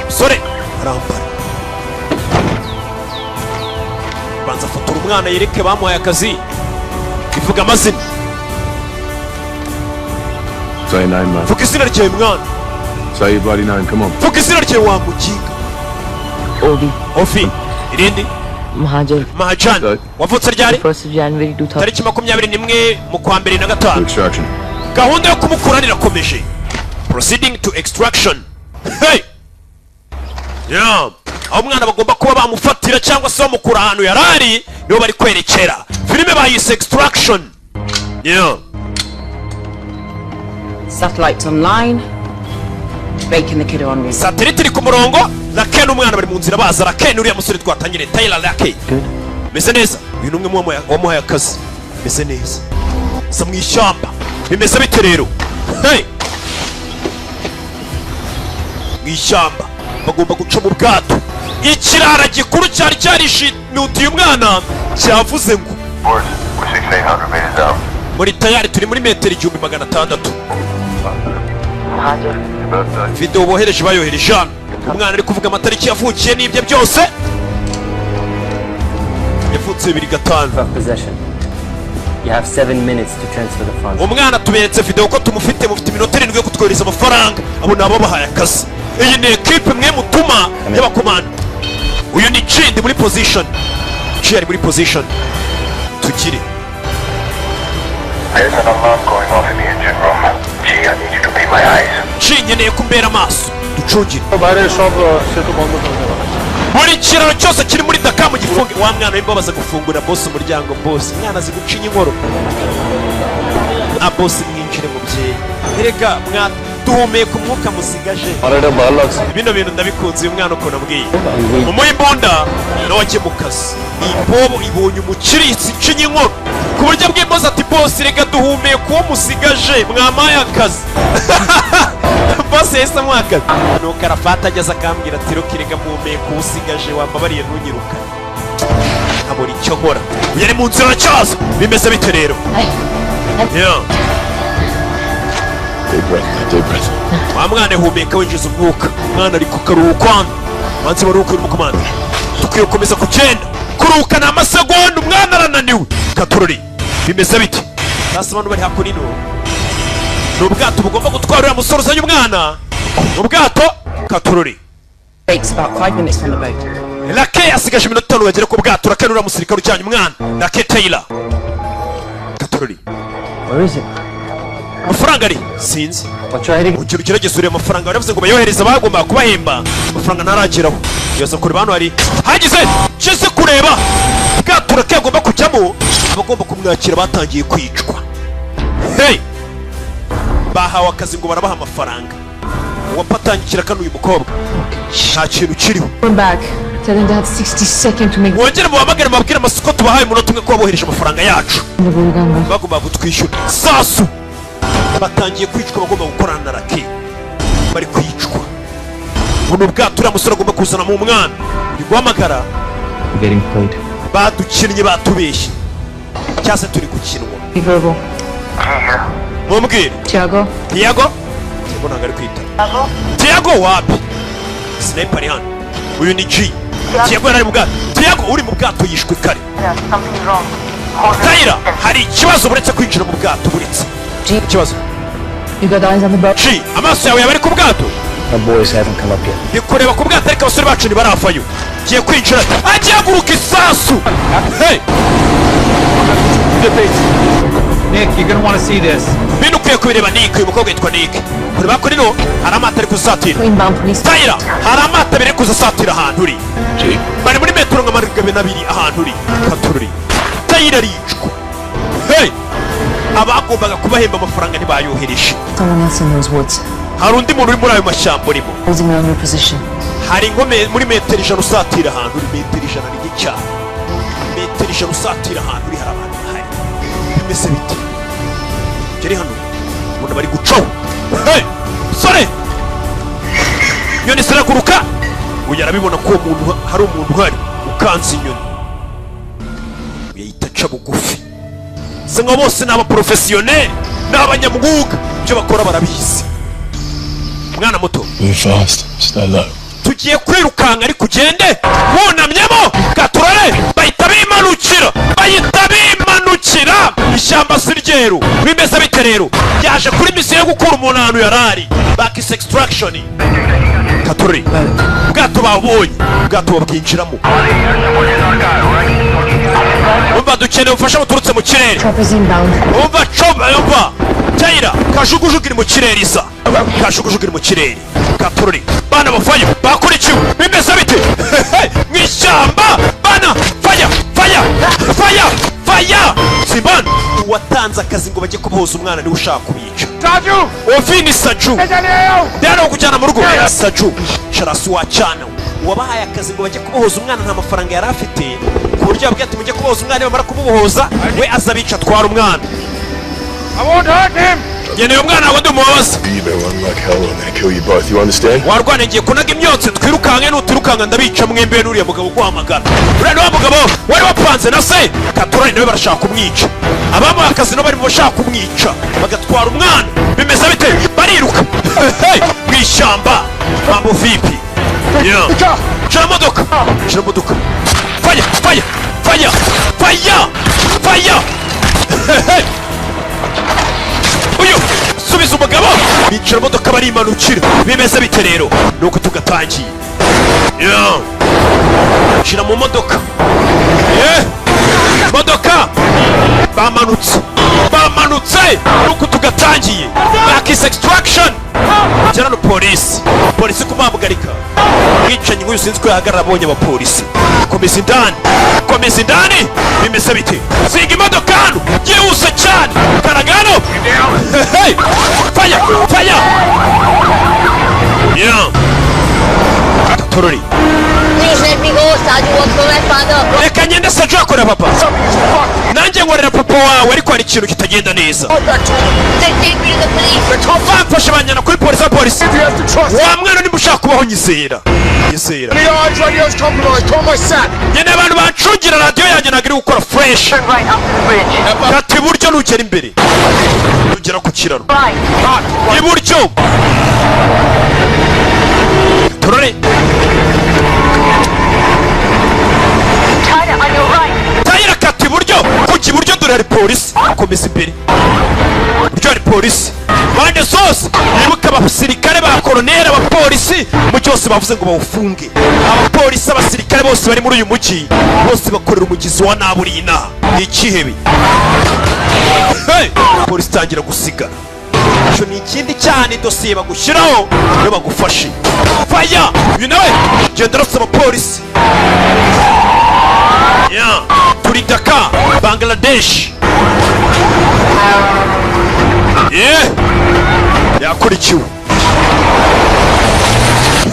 sore arambara, banza afotora umwana yereke bamuhaye akazi. Ivuga amazina. Say your name, mate. Vuga izina ryawe mwana. Say your bloody name, come on. Vuga izina ryawe wa muginga. Obi. Ofi, irindi? Mahajan. Mahajan. Wavutse ryari? 1st of January 2000. Tariki 21 mu kwa mbere na gatanu. Extraction. Gahunda yo kumukura irakomeje, proceeding to extraction. Hey! Yeah. Aho umwana bagomba kuba bamufatira cyangwa se bamukura ahantu yari ari niho bari kwerekera. Filime bayise Extraction. Yeah. Satellites online. Bacon the kid are on route. Satelite iri ku murongo. Rake n'umwana bari mu nzira baza. Rake n'uriya musore twatangiriye, Tyler Rake. Meze neza. Uyu ni umwe mu wamuhaye akazi. Meze neza sa mu ishyamba. Bimeze bite rero? Hey! Mu ishyamba bagomba guca mu bwato. Ikirara gikuru cyari cyarishimutiye umwana cyavuze ngo Boys, we're 1600 meters out. Muri tayari, turi muri metero 1600. Your birthday. Video bohereje bayohereje hano. Umwana ari kuvuga amatariki yavukiye n'ibye byose. Yavutse 2005. Of possession. You have 7 minutes to transfer the funds. Umwana tuberetse video ko tumufite, mufite iminota 7 yo kutwohereza amafaranga. Abo ni ababahaye akazi. Iyi ni ekipe mwe mutuma y'abakomando. Uyu ni G, ndi muri position. G ari muri position tugire. There's an alarm going off in the engine room. G, I need you to be my eyes. G, nkeneye ko umbera amaso, ducungire. বাইরে সব সেতু বন্ধ করে দেওয়া। Buri kiraro cyose kiri muri Daka mu gifunge. Wa mwana w'imbabaza gufungura boss umuryango. Boss, mwana azi gucinya inkoro. A boss, mwinjire mubyeyi. Erega mwa duhumeka umwuka musigaje. আর এটা ভালো লাগছে। Bino bintu ndabikunze. Uyu mwana ukuntu ambwiye umuha imbunda nawe ajye mu kazi. Iyi bobo ibonye umukirisi icinya inkoro ku buryo bw'imbozi ati: "Boss, reka duhumeka uwo musigaje, mwamaye akazi." Boss yahise amuha akazi. Nuko arafata ageze akambwira ati: "Roki, reka muhumeka uwo usigaje, wambabariye ntunyirukane." Nkabura icyo nkora. Uyu ari mu nzira aracyaza. Bimeze bite rero? Yeah. Deep breath, deep breath. Wa mwana, humeka winjiza umwuka. Mwana ari ku karuhuko hano, banze baruhuka. Urimo komanda, dukwiye gukomeza kugenda. Kuruhuka ni amasegonda, umwana arananiwe. Katurori, bimeze bite? Sasa abantu bari hakuno ino ni ubwato bugomba gutwara uriya musore uzanye umwana mu bwato. Katurori. Takes about 5 minutes from the boat. Rake asigaje iminota 5 bagere ku bwato. Rake n'uriya musirikare ujyanye umwana, Rake Taylor. Katurori. Where is it? Amafaranga ari sinzi. Ugera ugerageza ureba amafaranga. Baravuze ngo bayohereze, bagomba kubahemba, amafaranga ntarageraho. Yaza kureba hano hari hagize kize kureba bwato Rake agomba kujyamo. Abagomba kumwakira batangiye kwicwa. Hey, bahawe akazi ngo barabaha amafaranga. Uwapatangikira kano uyu mukobwa nta kintu kiriho. Come back. Tell them they have 60 seconds to make Mwongere mubahamagare, mubabwire amasoko tubahaye umunota umwe ko babohereje amafaranga yacu. the Buruganga. Bagomba kutwishyura. Sasu batangiye kwicwa. Bagomba gukorana na Rake bari kwicwa. Buno ubwato uriya musore agomba kuzana mu mwana uri guhamagara. Getting played. Badukinnye, batubeshye, cyangwa se turi gukinwa. Verbal. Mumbwire. Tiago. Tiago, Tiago ntabwo ari kwita. Tiago wapi? Sniper ari hano. Uyu ni G. Tiago yari ari mu bwato. Tiago uri mu bwato yishwe kare. Tayira, hari ikibazo. Buretse kwinjira mu bwato, buretse ikibazo. You got eyes on the boat? G, amaso yawe yaba ari ku bwato? Our boys haven't come up yet. Ndi kureba ku bwato, ariko abasore bacu ntibaravayo. Ngiye kwinjira, agiye haguruka isasu. Hey! Nick, you're gonna want to see this. Bino ukwiye kubireba, Nick. Uyu mukobwa yitwa Nick. Kureba kuri no hari amato ari kuzatira. Inbound police. Tayira, hari amato abiri ari kuzasatira ahantu uri. Bari muri metero nka 200 ahantu uri. Katururi, Tayira aricwa. Hey, abagombaga kubahemba amafaranga ntibayohereje. Someone else in those woods. Hari undi muntu uri muri ayo mashyamba urimo. Closing around your position. Hari nko muri metero 100 usatira ahantu uri. Metero 100 ni cyane. Metero 100 usatira ahantu uri hari abantu bahari. Bimeze bite? Geri hano ubona bari gucaho. Hey, sore, inyoni ziraguruka. Uyu arabibona ko uwo muntu, hari umuntu uhari ukanze inyoni. Uyu yahita aca bugufi. Se nka bose ni abaporofesiyoneri, ni abanyamwuga, ibyo bakora barabizi. Mwana muto. Move fast, stay low. Tugiye kwirukanka, ariko ugende wunamyemo gaturare. Bahita bimanukira, bahita bimanukira. Ishyamba si ryeru. Bimeze bite rero? Yaje kuri misiyo yo gukura umuntu ahantu yari ari, bakise extraction. Katurore, ubwato babonye, ubwato babwinjiramo. Umva, dukeneye ubufasha buturutse mu kirere. Choppers inbound. Umva, coba, umva Tayira, kajugujugu iri mu kirere isa, kajugujugu iri mu kirere. Katurore, bana bavayo bakurikiwe. Bimeze bite mu ishyamba? Bana, faya, faya, faya, faya! Simbana uwatanze akazi ngo bajye kubohoza umwana niwe ushaka kubica. Ovini Saju rero kujyana mu rugo. Saju Sharasi wacana, uwabahaye akazi ngo bajye kubohoza umwana nta mafaranga yari afite, ku buryo yababwiye ati: "Mujye kubohoza umwana, nibamara kumubohoza we aza abica atwara umwana." I won't hurt him! Ngeneye umwana wawe, ndi umubabaza. You better run like hell or I'm gonna kill you both, you understand? Warwana, ngiye kunaga imyotsi twirukanke. Nutirukanka ndabica mwembe. N'uriya mugabo uguhamagara, uriya ni wa mugabo wari wapanze na se Katurani, nawe barashaka kumwica. Abamuha akazi nabo bari mu bashaka kumwica bagatwara umwana. Bimeze bite? Bariruka. Hey, mu ishyamba. Mambo vipi? Yeah. Shira modoka, shira modoka. Fire, fire, fire, fire, fire. Hey! Uyu subiza umugabo. Bicara modoka barimanukira. Bimeze bite rero? Nuko tugatangiye. Yeah. Shira mu modoka. Yeah. Modoka bamanutse, bamanutse. Nuko tugatangiye bakise Extraction. Cyane polisi, polisi kubamugarika. Mwicanyi nk'uyu sinzi ko yahagarara abonye abapolisi. Komeza indani, komeza indani. Bimeze bite? Siga imodoka hano byihuse cyane. Karagano. Hey! Fire, fire. Yeah. Tatorori. Please let me go. Saju works for my father. Reka ngende, Saju akorera papa, nanjye nkorera papa wawe, ariko hari ikintu kitagenda neza. They take me to the police. Bamfashe banjyana kuri polisi. Abapolisi, wa mwana, niba ushaka kubaho, nyizera, nyizera. Nyine abantu bancungira radiyo yanjye ntabwo iri gukora fresh. Kata iburyo nugera imbere, nugera ku kiraro iburyo. Turore. Tayira, kata iburyo. Kujya iburyo, dore hari polisi. Komeza imbere, iburyo hari polisi mpande zose. Wibuke abasirikare ba koroneri, abapolisi mu cyose bavuze ngo bawufunge. Abapolisi, abasirikare bose bari muri uyu mujyi bose bakorera umugizi wa nabi uri inaha, ni ikihebe. Hey! Polisi itangira gusigara. Icyo ni ikindi cyane, dosiye bagushyiraho iyo bagufashe. Faya! Uyu nawe genda arasa abapolisi. Yeah. Turi Dhaka, Bangladesh. Yeah. Yakurikiwe.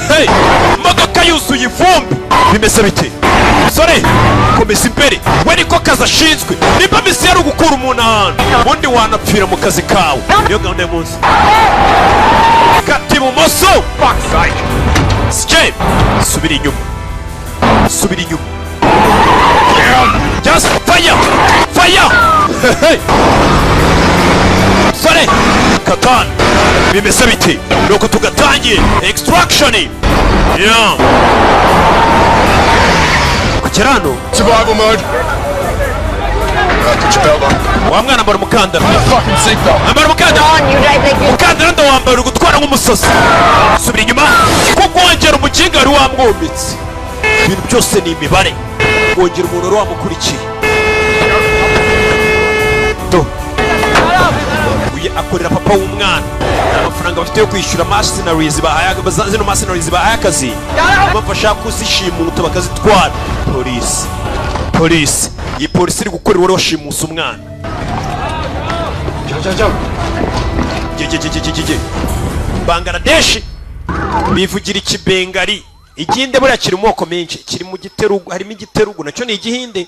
Hey! Imodoka yuzuye ivumbi. Bimeze bite? Sore, komeza imbere. We niko kazi ashinzwe. Nimba misiyo ari ugukura umuntu ahantu, ubundi wanapfira mu kazi kawe. Niyo gahunda y'umunsi. Kata ibumoso. Sike! Subira inyuma. Subira inyuma. Just fire! Fire! Hey! Sore! Katan! Bimeze bite? Nuko tugatangiye Extraction! Yeah! Kugera hano. Survival mode. Put your belt on. Wa mwana, ambara umukandara. Fucking seatbelt. Ambara umukandara. On, you drive like you. Umukandara ndawambara, uri gutwara nk'umusazi. Subira inyuma kuko wongera umukinga wari wamwometse. Ibintu byose ni imibare. Wongera umuntu wari wamukurikiye. Do uyu akorera papa w'umwana. Nta mafaranga bafite yo kwishyura mercenaries bahaye, zino mercenaries bahaye akazi. Mpamvu ashaka kuzishimuta bakazitwara. Polisi, polisi, iyi polisi iri gukorera uwari washimuse umwana. Ge. Bangladesh bivugira Ikibengali. Igihinde buriya kiri mu moko menshi, kiri mu giterugu, harimo Igiterugu nacyo ni Igihinde,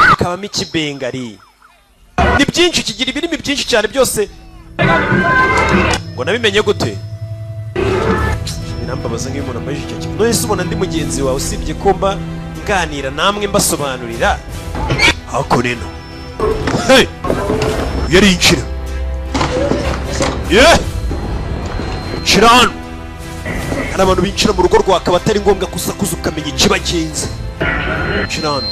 hakabamo Ikibengali. Ni byinshi, kigira ibirimi byinshi cyane byose. Ngo nabimenye gute? Birambabaza nk'iyo umuntu ambajije icyo kintu. None se ubona ndi mugenzi wawe, usibye ko mba nganira namwe mbasobanurira hako rero? Hey! Yarinjira ye shira hano. Hari abantu binjira mu rugo rwawe akaba atari ngombwa kusakuza, ukamenya ikibagenza. Shira hano.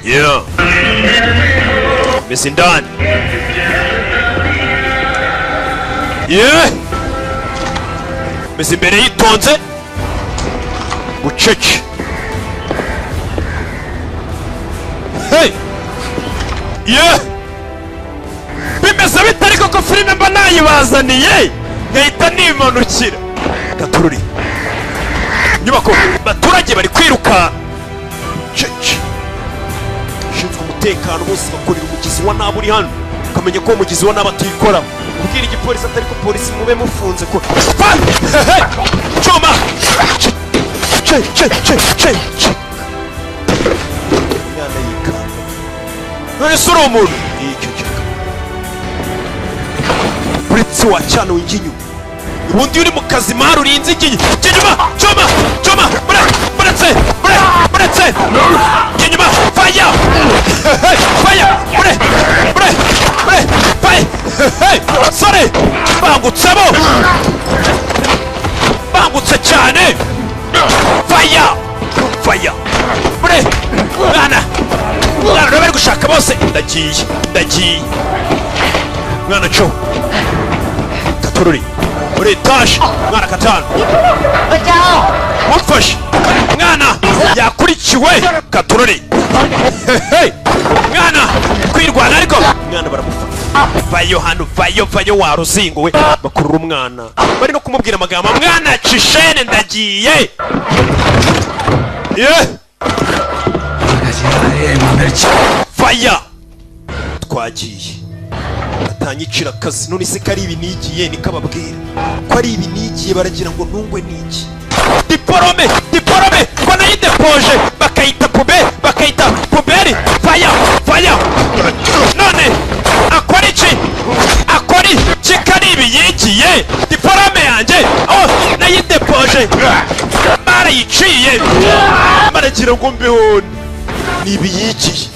Yeah. Meze indani. Yeah. Meze imbere yitonze bucece. Hey! Yeah! Bimeze bite ariko ko filime mba nayibazaniye nkahita nimanukira? Gatururi inyubako, abaturage bari kwiruka. Cece. Ushinzwe umutekano bose bakorera umugizi wa nabi uri hano. Ukamenya ko uwo mugizi wa nabi atikora. Ubwira igipolisi atari ko polisi mube mufunze ko. Hey! Cyuma! Ce ce ce ce ce. Umwana yikanga. None se uri umuntu? Yiceceka. Uretse wacana winjya inyuma. Ubundi iyo uri mu kazi mari urinze igihe. Jya inyuma! Cyuma! Cyuma! Muretse! Muretse! Jya inyuma! Fire! Hey! Fire! Mure! Mure! Mure! Fire! Hey! Sorry! Bangutsemo! Cyane. Faya, faya mure mwana, mwana rero bari gushaka bose. Ndagiye, ndagiye mwana. Co katururi muri etaje mwana katanu. बचाओ. Mumfashe, mwana yakurikiwe. Katururi. Hey, mwana kwirwana, ariko mwana baramufata. Vayo hano, vayo, vayo wa ruzingo we. Bakurura umwana, bari no kumubwira amagambo. Mwana cishene, ndagiye ye. Faya, twagiye atanyicira akazi. None se ko ari ibi nigiye? Niko ababwira ko ari ibi nigiye, baragira ngo ntungwe n'iki? Diporome, diporome ko nayidepoje bakayita pube, bakayita poubelle. Faya, faya. None akora iki? Akora iki ko ari ibi yigiye? Diporome yanjye, oh, nayidepoje barayiciye, baragira ngo mbeho. Ni ibi yigiye,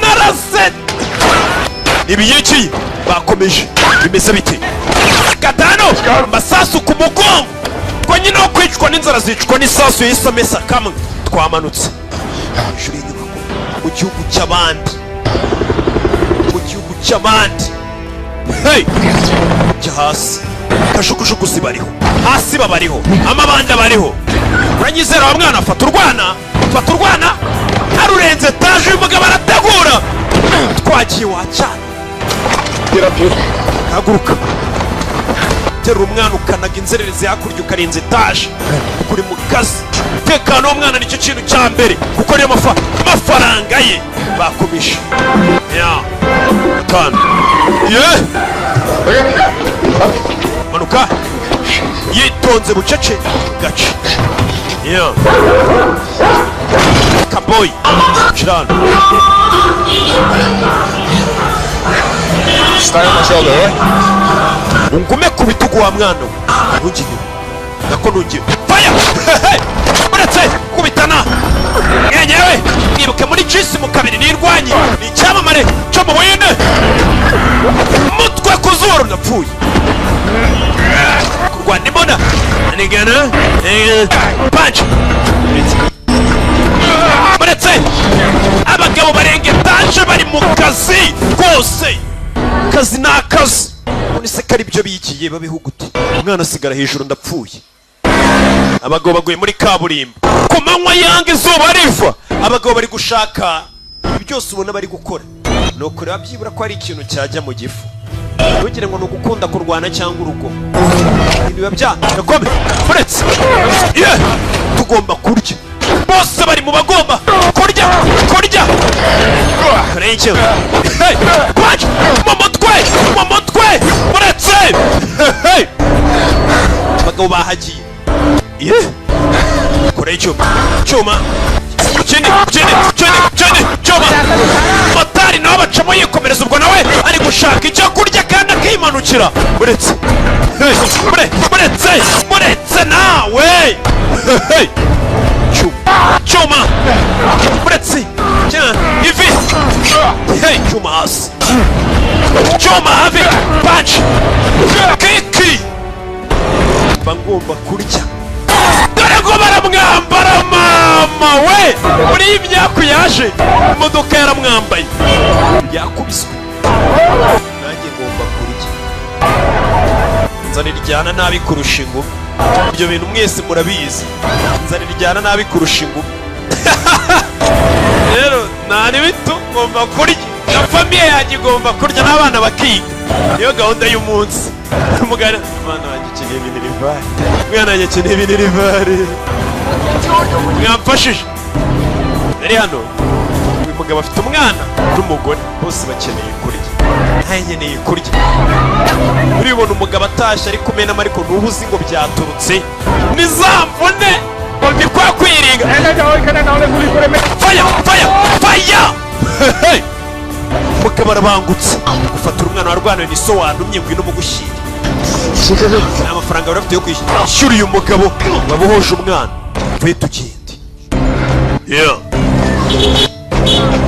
narase ibi yigiye. Bakomeje, bimeze bite? Gatanu, amasasu ku mugongo ngo nyine wo kwicwa n'inzara zicwa n'isasu. Yahise amesa kamwe. Twamanutse hejuru y'inyubako mu gihugu cy'abandi, mu gihugu cy'abandi. Hey! Jya hasi, kajugujugu zibariho hasi, babariho amabanda bariho. Uranyizera wa mwana? Fata urwana, fata urwana. Arurenze etaje, uyu mugabo arategura. Twagiye wacana. Haguruka, terura umwana, ukanaga inzererezi hakurya, ukarenza etaje, kuko uri mu kazi. Umutekano w'umwana nicyo kintu cya mbere, kuko niyo mafaranga ye. Bakomeje ya gatanu ye, manuka yitonze bucece gace ya kaboyi shirano. Stay on my shoulder, alright? Ungume ku bitugu wa mwana we, ntujye inyuma nako ntujye. Faya, uretse kubitana mwenyewe. Mwibuke muri jisi mu kabiri nirwanye, ni icyamamare cyo mu Buhinde. Mutwe ku zuru, ndapfuye. Kurwana imbona nigana punch. Muretse, abagabo barenga etaje, bari mu kazi rwose. Kazi ni akazi. None se ko ari byo bigiye, babiho gute? Umwana asigara hejuru, ndapfuye. Abagabo baguye muri kaburimbo ku manywa yanga, izuba riva. Abagabo bari gushaka. Ibi byose ubona bari gukora ni ukureba byibura ko hari ikintu cyajya mu gifu. Ntugire ngo ni ugukunda kurwana cyangwa urugo. Ibi biba byakome. Uretse ye, tugomba kurya. Bose bari mu bagomba kurya, kurya. Kare icyo. Hey, punch mu mutwe, mu mutwe. Uretse. Hey, abagabo bahagiye ye. Kore icyuma, cyuma kindi, kindi, kindi, kindi cyuma. Motari nawe bacamo yikomereza. Ubwo nawe ari gushaka icyo kurya kandi akimanukira. Uretse. Hey, muretse, muretse nawe. Hey, cyuma, cyuma, muretse. Ivi. Hey, cyuma hasi, cyuma hafi, punch kiki. Mba ngomba kurya. Dore ngo baramwambara mama we. Muri iyi myaka yaje imodoka yaramwambaye, yakubiswe. Nanjye ngomba kurya. Inzara iryana nabi kurusha ingumi. Ibyo bintu mwese murabizi, inzara iryana nabi kurusha ingumi. Rero nta n'ibitu, ngomba kurya na famille yanjye igomba kurya n'abana bakiga. Niyo gahunda y'umunsi. Umugana umwana wanjye akeneye minerval, umwana wanjye akeneye minerval, mwamfashije. Nari hano, uyu mugabo afite umwana n'umugore, bose bakeneye kurya, nawe nkeneye kurya. Uribona umugabo atashye ari kumenamo, ariko ntuba uzi ngo byaturutse ni za mvune, ni kwa kwiringa. Faya, faya, faya. Hey! Mugabo arabangutse gufatira umwana warwaniwe. Ni so wantumye, ngwino mugushyire. Nta mafaranga bari bafite yo kwishyura uyu mugabo wabohoje umwana. Vayo tugende. Yeah.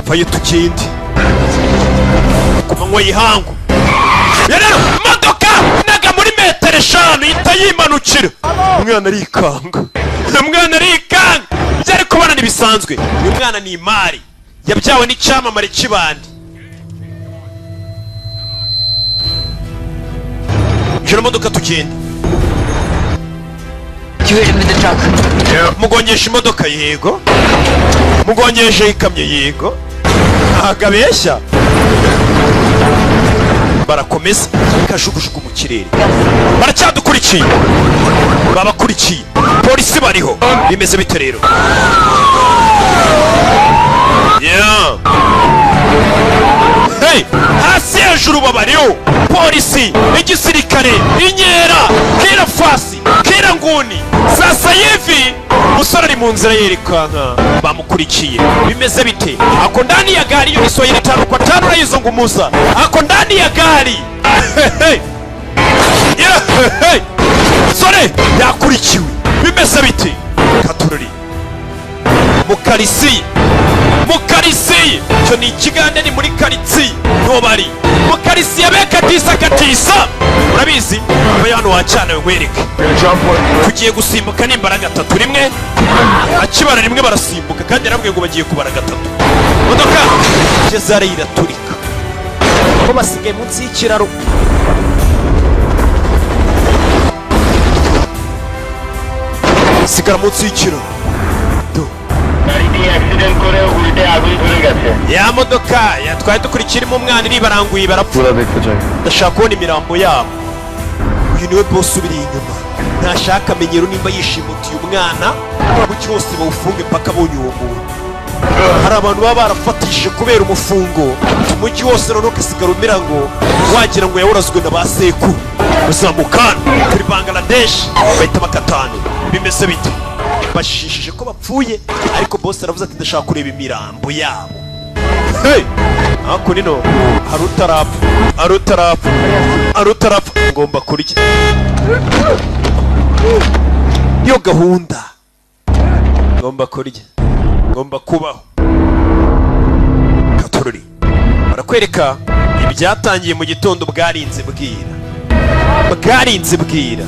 Vayo tugende ku manywa y'ihangu. Ya rero modoka naga muri metero. Metero 5 ihita yimanukira. Umwana arikanga, umwana arikanga. Ibyo ari kubona ntibisanzwe. Uyu mwana ni imari yabyawe n'icyamamare cy'ibandi. Injira modoka tugenda. You hit him with the truck. Mugongesha imodoka? Yego. Mugongesha ikamyo? Yego. Ntabwo abeshya. Barakomeza, kajugujugu mu kirere, baracyadukurikiye, babakurikiye, polisi bariho. Bimeze bite rero? Yeah. Hey! Hasi hejuru babariho, polisi, igisirikare, inyera kira fasi kira nguni. Sasa hivi umusore ari mu nzira yerekanka, bamukurikiye. Bimeze bite? Ako ndani ya gari. Iyo Kiswahili tano kwa tano naizungumuza. Ako ndani ya gari. Hey! Yeah! Hey! Sore yakurikiwe, bimeze bite? Katururi mukarisi, mukarisi icyo ni ikigande, ni muri karitsiye niho bari, mukarisiye bekatisa katisa. Urabizi aba hano wacana nkwereke. Tugiye gusimbuka nimbara gatatu, rimwe. Akibara rimwe barasimbuka, kandi yarabwiye ngo bagiye kubara gatatu. Imodoka igeze hariya iraturika, ko basigaye munsi y'ikiraro. Sigara munsi y'ikiraro. গাড়িটি অ্যাক্সিডেন্ট করে উল্টে আগুন ধরে গেছে। Ya modoka yatwaye dukurikira irimo umwana iribaranguye, barapfa. पूरा देखते चाहिए। Ndashaka kubona imirambo yabo. Uyu niwe boss ubiri inyuma, ntashaka amenyero. Nimba yishimutiye umwana, umugi wose bawufunge mpaka abonye uwo muntu. Hari abantu baba barafatishije kubera umufungo, umujyi wose noneho ugasigara umera ngo wagira ngo yawurazwe na ba sekuru. Uzamukana kuri Bangladesh bahita bakatana. Bimeze bite? Bashishije ko bapfuye, ariko boss aravuze ati: "Ndashaka kureba imirambo yabo." Hey! Hakuno ino hari utarapfa, hari utarapfa, hari utarapfa. Ngomba kurya, niyo gahunda. Ngomba kurya, ngomba kubaho. Katorori barakwereka ibyatangiye mu gitondo, bwarinze bwira, bwarinze bwira.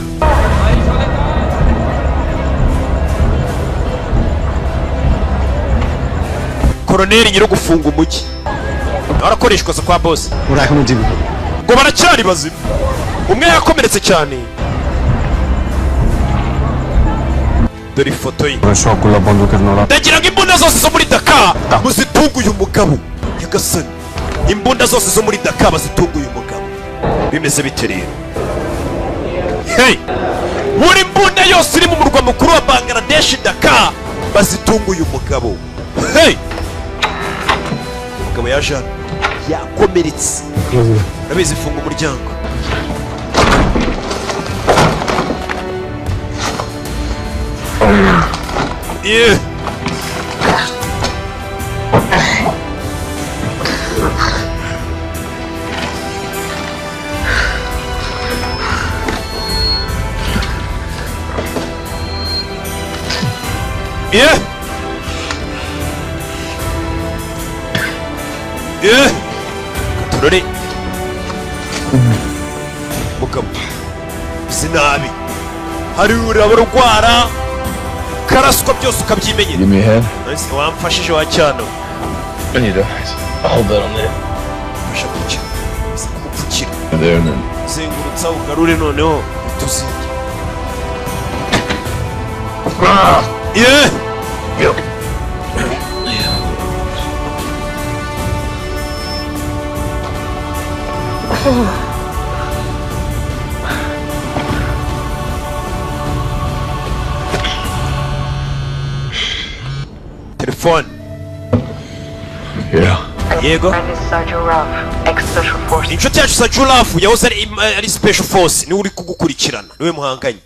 Koroneri nyiri gufunga umujyi arakoreshwa kwa boss. ওরা এখনো জীবিত। Ngo baracyari bazima, umwe yakomeretse cyane. Dore ifoto ye. সবগুলো বন্দুকের নড়া। Ndagira ngo imbunda zose zo muri Daka muzitunge uyu mugabo. Nyagasani, imbunda zose zo muri Daka bazitunge uyu mugabo. Bimeze bite rero? Hey, buri mbunda yose iri mu murwa mukuru wa Bangladesh Daka bazitunge uyu mugabo. Hey, umugabo yaje hano yakomeretse, urabizi. Funga umuryango. Yeah. Yeah. Yeah. Katurore. Mugabo. Sinabi. Hari uraba urwara karaswa byose ukabyimenyera. Give me a hand. Ese wamfashije wa cyano? I need to hold that on there. Fasha gutya. Ese kumupfukira. There and then. Zengurutsa ugarure noneho utuzinge. Yeah. Yep. Telefone. Yeah. Yego. Friend is Sergeant Ralph, ex-special forces. Inshuti yacu Sajulafu yahoze ari special force, niwe uri kugukurikirana, niwe muhanganye.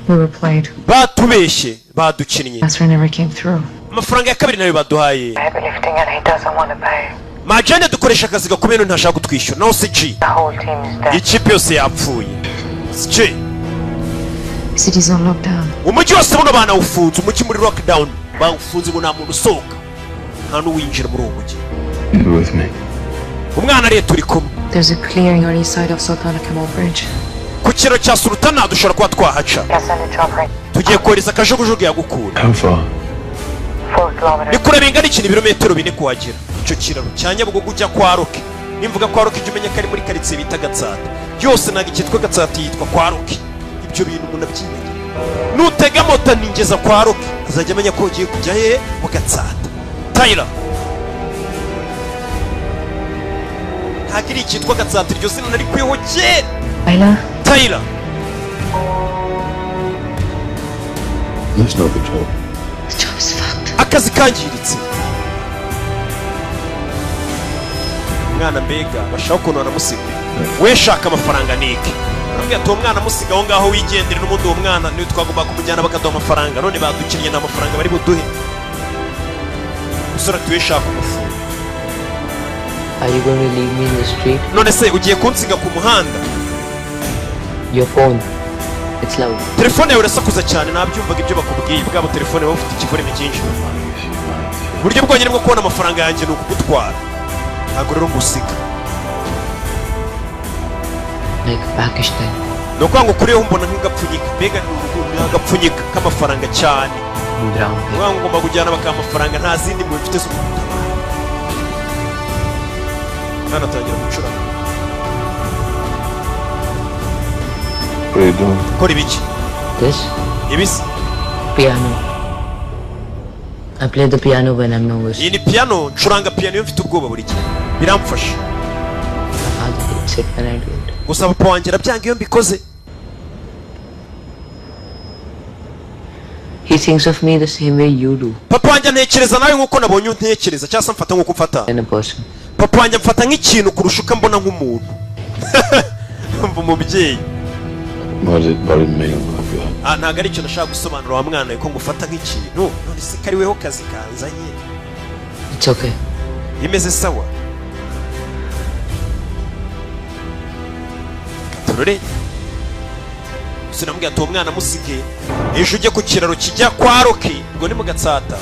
We were played. Batubeshye, badukinnye. Transfer never came through. Amafaranga ya kabiri nayo baduhaye. Heavy lifting and he doesn't want to pay. Majane dukoresha akazi gakomeye none ntashaka kutwishyura naho CG. The whole team is dead. Ikipe yose yapfuye CG. City's on lockdown. Umujyi wose buno banawufunze, umujyi muri lockdown, bawufunze ngo nta muntu usohoka, nta n'uwinjira muri uwo mujyi. You with me? Umwana ariye, turi kumwe. There's a clearing on east side of Sultana Kemal Bridge. Ku Ku kiraro cya Sultana dushobora kuba twahaca. Tugiye kohereza akajugujugu yagukura. How far? Ni kure bingana iki? Ni ibirometero 4 kuhagera, icyo kiraro cya Nyabugogo ujya kwa Roke. Nimvuga kwa Roke, jya umenya ko ari muri karitsiye bita Gatsata. Yose ntabwo icyitwa Gatsata, yitwa kwa Roke. Ibyo bintu umuntu abyibagira. Nutega moto ningeza kwa Roke, azajya amenya ko ugiye kujya hehe, mu Gatsata. Tayira ntabwo iri icyitwa Gatsata, iryo zina narikuyeho kera. Ayla. Tayira. That's not the job. The job is fucked. Akazi kangiritse. Umwana mbega bashaka ukuntu banamusiga. We shaka amafaranga nike arambwira ati uwo mwana amusiga aho ngaho wigendere. N'ubundi uwo mwana niwe twagomba kumujyana bakaduha amafaranga, none badukinnye, nta mafaranga bari buduhe. Umusore ati we shaka umufungo. Are you going to leave me in the street? None se ugiye kunsiga ku muhanda? Your phone. It's loud. Telefone yawe irasakuza cyane. Nabyumvaga ibyo bakubwiye bwabo, telefone baba bafite ikivurime cyinshi. Uburyo bwonyine bwo kubona amafaranga yanjye ni ukugutwara, ntabwo rero ngusiga. Like Pakistan. Ni ukuvuga ngo kuriho mbona nk'agapfunyika, mbega ni agapfunyika k'amafaranga cyane. Brown. Ni ukuvuga ngo ngomba kujyana bakaha amafaranga, nta zindi mpuhwe mfite zo kugutabara. Mwana atangira gucuranga. What are you doing? Kora ibiki? This Ibisi? piano. I play the piano when I'm nervous. Iyi ni piano. Ncuranga piano iyo mfite ubwoba, buri gihe biramfasha. My father hates it when I do it. Gusa papa wanjye arabyanga iyo mbikoze. He thinks of me the same way you do. Papa wanjye antekereza nawe nk'uko nabonye untekereza, cyangwa se amfata nk'uko umfata. In a person. Papa wanjye amfata nk'ikintu kurusha uko ambona nk'umuntu. Mva umubyeyi. What it, what it mean like that? Ah, ntabwo ari icyo nashaka gusobanura wa mwana we, ko ngufata nk'ikintu. None se ko ari weho kazi kanzanye? It's okay. Bimeze sawa. Turore sinamubwira ati uwo mwana musige, ejo ujye ku kiraro kijya kwa Roki, ubwo ni mu Gatsata,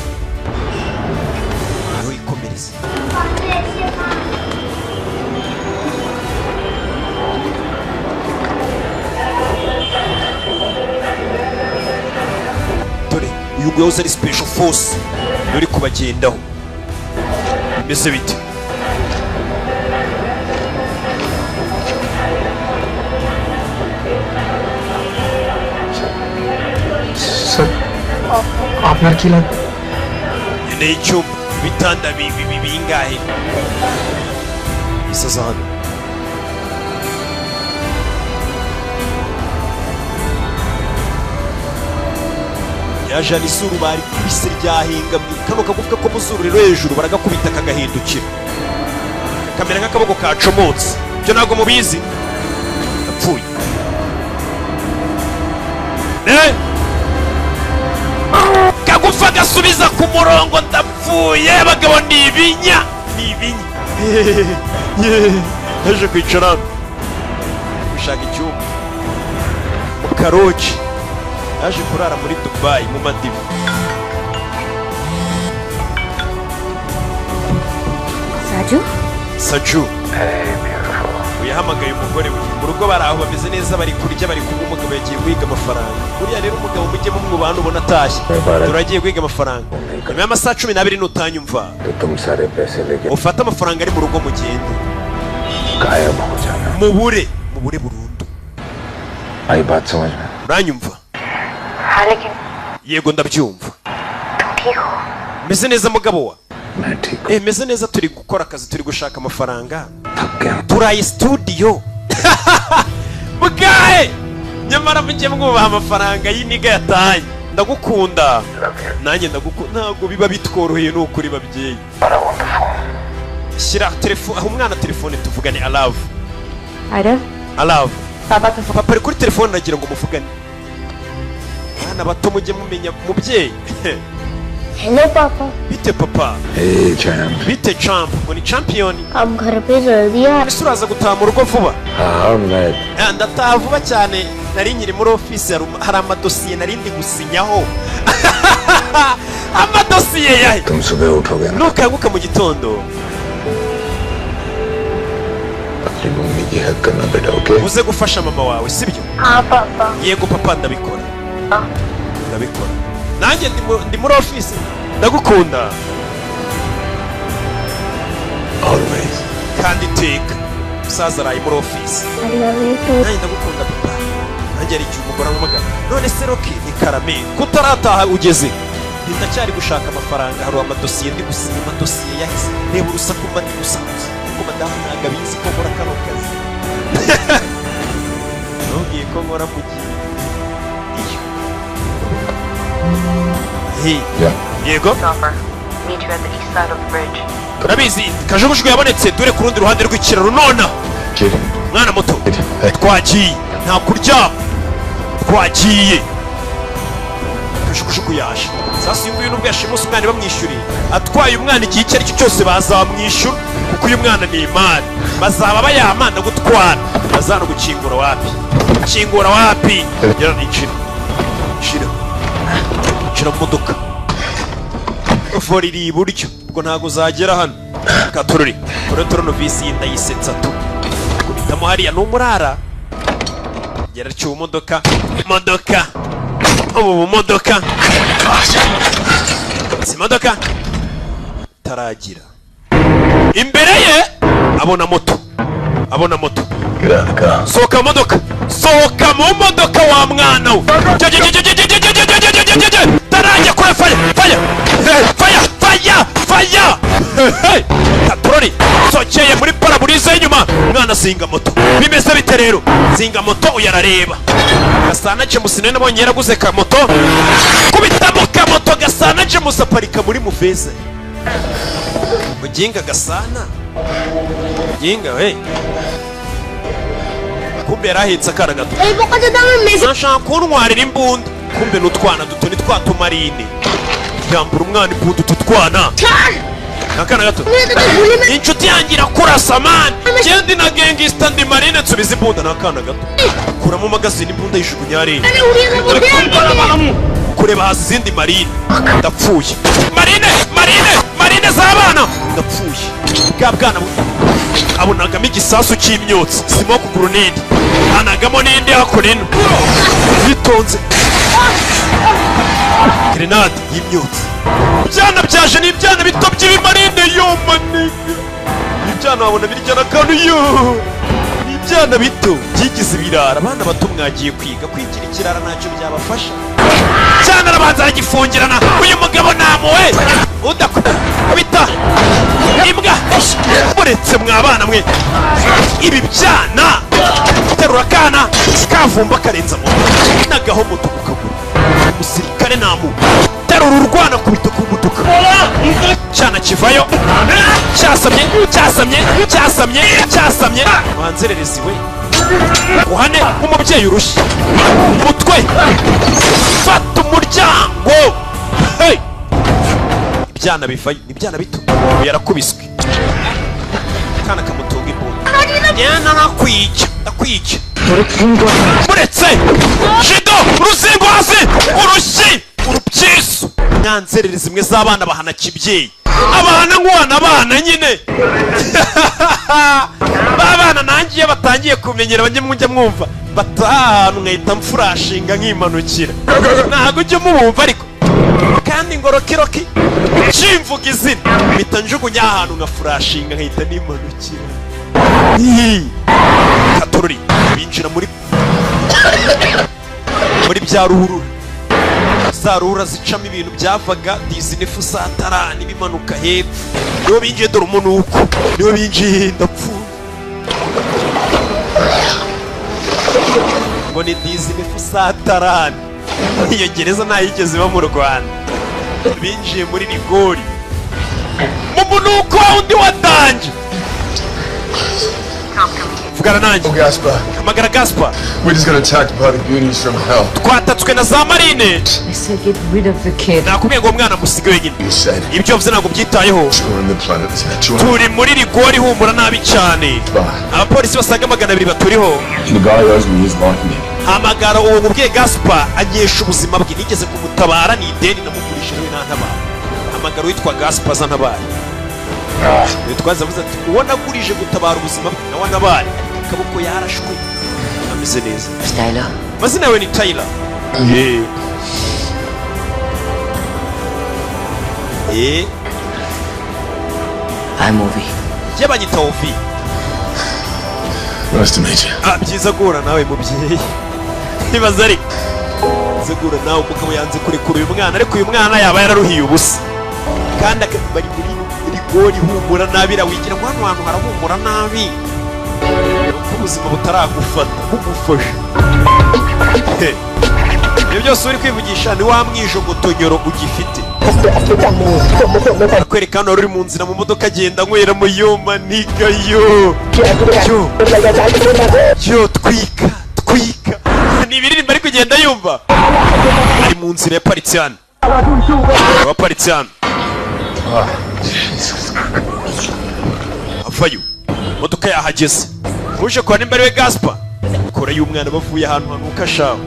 niho yikomereza. Dore uyu nguyu yahoze ari special force, niwe uri kubagendaho. Bimeze bite? Sir, আপনার কি লাগবে? Nkeneye icyumba, ibitanda bingahe? Isaza hano. Yaje hano, izuru barikubise ryahengamye. Kano kagufwa ko mu zuru rero hejuru baragakubita kagahindukira, kakamera nk'akaboko kacomotse. Ibyo ntabwo mubizi. Yapfuye. Eh! Kagufa gasubiza ku murongo. Ndapfuye. Abagabo ni ibinya, ni ibinya. Yaje kwicara hano gushaka icyumba mu karoji. Yaje kurara muri Dubayi mu Madiva. Saju. Saju yahamagaye umugore we. Mu rugo bari aho bameze neza, bari kurya, bari kunywa. Umugabo yagiye guhiga amafaranga. Buriya rero umugabo mujye mumwubaha. Ubona atashye, turagiye guhiga amafaranga. Nyuma y'amasaha 12 nutanyumva, तो तुम सारे पैसे लेके ufate amafaranga ari mu rugo mugende. गायब हो जाना. Mubure, mubure burundu. आई बात समझ में? Uranyumva? हाँ, लेकिन Yego, ndabyumva. तुम ठीक हो? Meze neza, mugabo wa. मैं ठीक. Eh, meze neza. Turi gukora akazi, turi gushaka amafaranga. थक गया. Turaye studio bwahe. Nyamara mujye mwubaha amafaranga y'iniga yataye. Ndagukunda. Nanjye ndagukunda. Ntabwo biba bitworoheye, ni ukuri babyeyi. Shyira telefone aho umwana, telefone tuvugane. Alavu. Arif. Alavu. Papa का Papa ari kuri telefone, nagira ngo muvugane. Bana bato, mujye mumenya mubyeyi. Hello papa. Bite papa? Hey champ. Bite champ, ngo ni champion. आप घर पे जल्दी आ. Ese uraza gutaha mu rugo vuba? हाँ मैं Ah, ndataha vuba cyane. Nari nkiri muri ofisi, hari amadosiye nari ndi gusinyaho. Amadosiye yahe? तुम सुबह उठोगे ना, Nukanguka mu gitondo, अपनी mummy की हेल्प करना बेटा, okay? Uze gufasha mama wawe, sibyo? हाँ पापा। Yego papa, ndabikora, ndabikora. Nanjye ndi muri ofisi, ndagukunda. Always. Kandi iteka. Umusaza araye muri ofisi. I love you too. Nanjye ndagukunda papa. Nanjye hari igihe umugore ampamagara: "None se Rocky?" Ni karame kutarataha ugeze? Ndacyari gushaka amafaranga, hari amadosiye ndi gusinya, amadosiye yahise. Reba urusaku mba ndi gusakuza, ariko madamu ntabwo abizi ko nkora kano kazi. Ntubwiye ko nkora mu gihe iyo. Hey. Yeah. Yego. Chopper. Meet you at the east side of the bridge. Urabizi, kajugujugu yabonetse dore ku rundi ruhande rw'ikiraro nona. Kid. Mwana muto, twagiye, nta kuryama, twagiye. Kajugujugu yaje. Sasa uyu nguyu nubwo yashimuse umwana bamwishyuriye, atwaye umwana, igihe icyo ari cyo cyose bazamwishyura kuko uyu mwana ni imari bazaba bayamana gutwara. Bazana gukingura wapi, kingura wapi? Gera injira, injira, injira mu modoka. Volant iri iburyo, ubwo ntabwo uzagera hano. Katururi kuri toronovisi ndayisetsa tu, kubitamo hariya ni umurara. Gera cyuba modoka, modoka, ubu bumodoka si modoka taragira. Imbere ye abona moto, abona moto. Get out of the car. Sohoka mu modoka, sohoka mu modoka wa mwana we. Tarajya kure. Faya, faya, faya, faya, faya! Katorori sokeye muri pare-brise y'inyuma. Umwana azinga moto. Bimeze bite rero? Zinga moto. Uyu arareba Gasana James, nawe nabonye yaraguze kamoto. Kubitamo kamoto, Gasana James aparika muri muveze. Muginga Gasana, muginga we, kumbe yari ahetse akana gato. Nashaka kuntwarira imbunda, kumbe n'utwana duto ni twa tumarine. Yambura umwana imbunda. Utu twana, akana gato, inshuti yanjye irakurasa man. Ngende na gangster, ndi marine, nsubiza imbunda. Ni akana gato, kuramo magazine, imbunda yijugunya hariya. Kureba hasi izindi marine. Ndapfuye! Marine, marine, marine z'abana! Ndapfuye! Bwa bwana abonagamo igisasu cy'imyotsi, smoke grenade, anagamo n'indi hakuno ino yitonze, grenade y'imyotsi. Ibyana byaje ni ibyana bito by'ibimarine. Yo maniga, ibyana wabona birya n'akantu. Yo, ni ibyana bito byigize ibirara. Abana bato mwagiye kwiga, kwigira ikirara ntacyo byabafasha cyane. Arabanza aragifungirana. Uyu mugabo namuwe udakubita imbwa. Muretse mwabana mwe, ibi byana. Terura akana kavumba, karenza moto nagaho moto ku kaguru. Umusirikare namu terura urwana, kubita ku modoka. Cyana kivayo cyasamye, cyasamye, cyasamye, cyasamye. Wanzererezi we, uhane nk'umubyeyi urushye umutwe. Fata umuryango. Hey! Ibyana bivayo ni ibyana bito. Ubu yarakubiswe, akana kamutunga imbunda. Njyana nakwica, ndakwica. Muretse jido, uruzingo hasi, urushyi, urupyiso. Nyanzerere zimwe z'abana bahana kibyeyi, abana nk'uwana abana nyine babana. Nanjye iyo batangiye kumenyera, bajye mujya mwumva bataha ahantu nkahita mfurashinga nkimanukira. Ntabwo ujya mubumva ariko kandi ngo Rocky, Rocky, kimvuga izina mpita njugunya ahantu nkafurashinga nkahita nimanukira. Hihi. Katorori binjira muri bya ruhurura, za ruhurura zicamo ibintu byavaga dizinifu satarani bimanuka hepfo. Niho binjiye, dore umunuko, niho binjiye. Ndapfuye! Ngo ni dizinifu satarani. Iyo gereza ntayigeze iba mu Rwanda. Binjiye muri rigori mu munuko wundi wa danger. Vugana nanjye. Gaspar. Hamagara Gaspar. We just got attacked by the goonies from hell. Twatatswe na za marine. I said get rid of the kid. Nakubwiye ngo umwana musige wenyine. You said Ibyo wavuze ntabwo byitayeho. we're in the planet. Turi muri rigori ihumura nabi cyane, abapolisi basaga 200 baturiho. The guy owes me his life, Nick. Hamagara uwo mubwiye Gaspar anyesha ubuzima bwe, nigeze kumutabara, ni ideni namugurishije, we nantabara. Hamagara uwitwa Gaspar aza ntabare. Witwaza avuze ati uwo nagurije gutabara ubuzima bwe nawe antabare. Kaboko yarashwe, ameze neza. Tyler. Amazina yawe ni Tyler? Eh. I'm Ovi. Njye banyita Ovi. Nice to meet you. Ah, byiza guhura nawe, mubyeyi. Ntibaza ariko byiza guhura nawe. Umugabo yanze kurekura uyu mwana, ariko uyu mwana yaba yararuhiye ubusa kandi bari muri rigori ihumura nabi. Irawigira ngo hano hantu harahumura nabi kuko ubuzima butaragufata bugufasha. Ibyo byose uri kwivugisha ni wa mwijogotonyoro ugifite. Akwereka hano wari uri mu nzira mu modoka, agenda anywera mu yoma niga yo yo yo, twika twika, ni ibiririmbo ari kugenda yumva ari mu nzira. Yaparitse hano, waparitse hano, avayo, imodoka yahageze. Uje kwa nimba ariwe Gaspa kora y'umwana, bavuye ahantu hanuka shawe.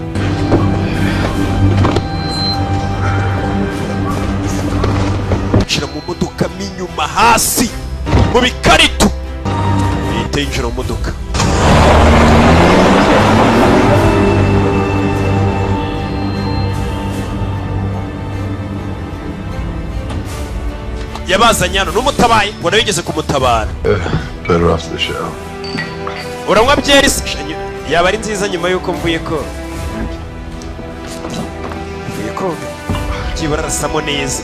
Yinjira mu modoka mo inyuma hasi mu bikarito, ihita yinjira mu modoka. Yabazanye hano n'umutabaye ngo nawe yigeze kumutabara. Better off the show. Uranywa byeri se? Yaba ari nziza nyuma y'uko mvuye koga, mvuye koga. Byibura arasamo neza,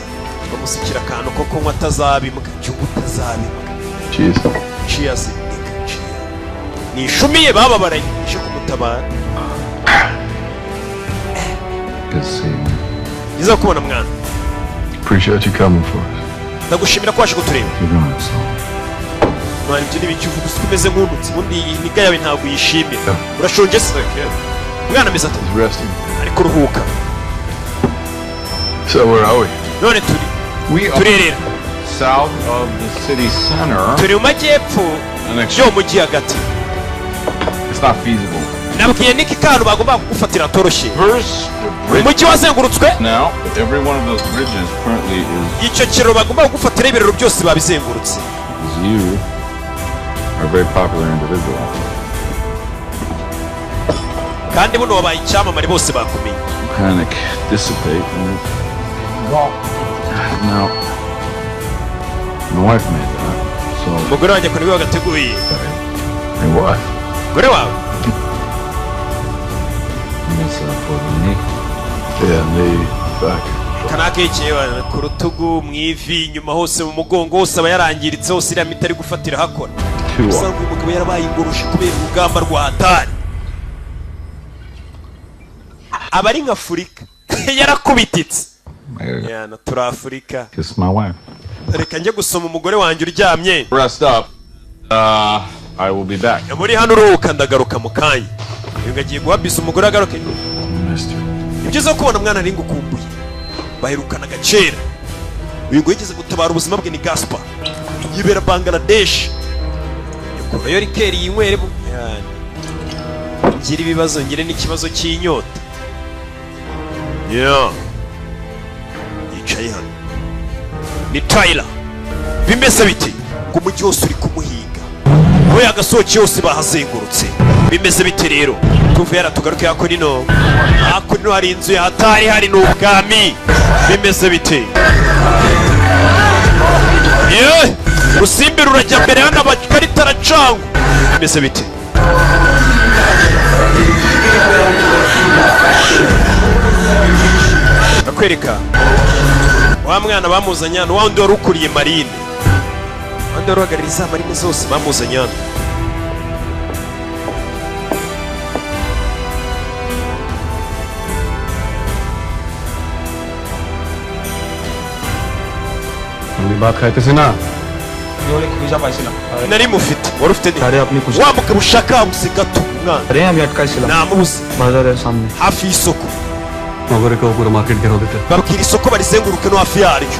bamusukira akantu ko kunywa atazabimbwa, cyangwa utazabimbwa. Cheers. Cheers, nigga, cheers. Ni ishumi ye bababaranye ije kumutabara. Good to see you. Byiza kubona mwana. Appreciate you coming for us. Ndagushimira ko waje kutureba. You're going so. Mwana, ibyo ni ibiki uvuga usa umeze nk'unutse? Ubundi iyi nigga yawe ntabwo uyishimira. Urashonje se mwana? Ameze ate? He's resting. Ari kuruhuka. So where are we? None turi We are turerera south of the city center. Turi mu majyepfo yo mu mujyi hagati. It's not feasible. Nabwiye Niki kantu bagomba kugufatira atoroshye. First, the bridge Umujyi wazengurutswe. now, but every one of those bridges currently is Icyo kiraro bagomba kugufatiraho, ibiraro byose babizengurutse. You are a very popular individual. Kandi buno wabaye icyamamare, bose bakumenye. Panic dissipate and now my wife made that. So Umugore wanjye akora ibyo wagateguye. Your wife? Umugore wawe. Miss for the knee. Yeah, knee, back. Kanakekeye ku rutugu, mu ivi, inyuma hose, mu mugongo hose aba yarangiritse hose. Iriya miti ari gufatira hakora. Two. Usanga uyu mugabo yarabaye ingoroshi kubera urugamba rwa hatari, aba ari nka Afurika yarakubititse. I gotta Yana turi Afurika. kiss my wife. Reka njye gusoma umugore wanjye uryamye. Rest up. I will be back. Muri hano uruhuka, ndagaruka mu kanya. Uyu ngo agiye guhabisa umugore agaruke. Missed you. Ni byiza kubona mwana, nari ngukumbuye. Baherukanaga kera. Uyu ngo yigeze gutabara ubuzima bwe, ni Gaspar, yibera Bangladesh. Yakurayo liqueur yinywere Yani. Ngira ibibazo, ngire n'ikibazo cy'inyota. Yeah. Yicaye hano ni Tyler. Bimeze biti ngo umujyi wose uri kumuhiga, aho yagasohokeye hose bahazengurutse. Bimeze bite rero? Tuve yara tugaruke hakuno. Hakuno hari inzu ya hatari, hari n'ubwami. Bimeze bite? Yewe, urusimbi rurajya mbere hano, amakarita aracangwa. Bimeze bite? Ndakwereka wa mwana bamuzanye hano, wa wundi wari ukuriye marine, wa wundi wari uhagarariye za marine zose bamuzanye hano. लंबी बात खाইতেছি না। Nari mufite, wari ufite ni আরে আপনি খুশি wa mugabo ushaka wabuze gato umwana. আরে আমি আটকাইছিলাম Namubuze. বাজারের সামনে। Hafi y'isoko. নগরে কেউ পুরো মার্কেট ঘেরাও দিতে। Babwira isoko barizenguruke no hafi yaryo.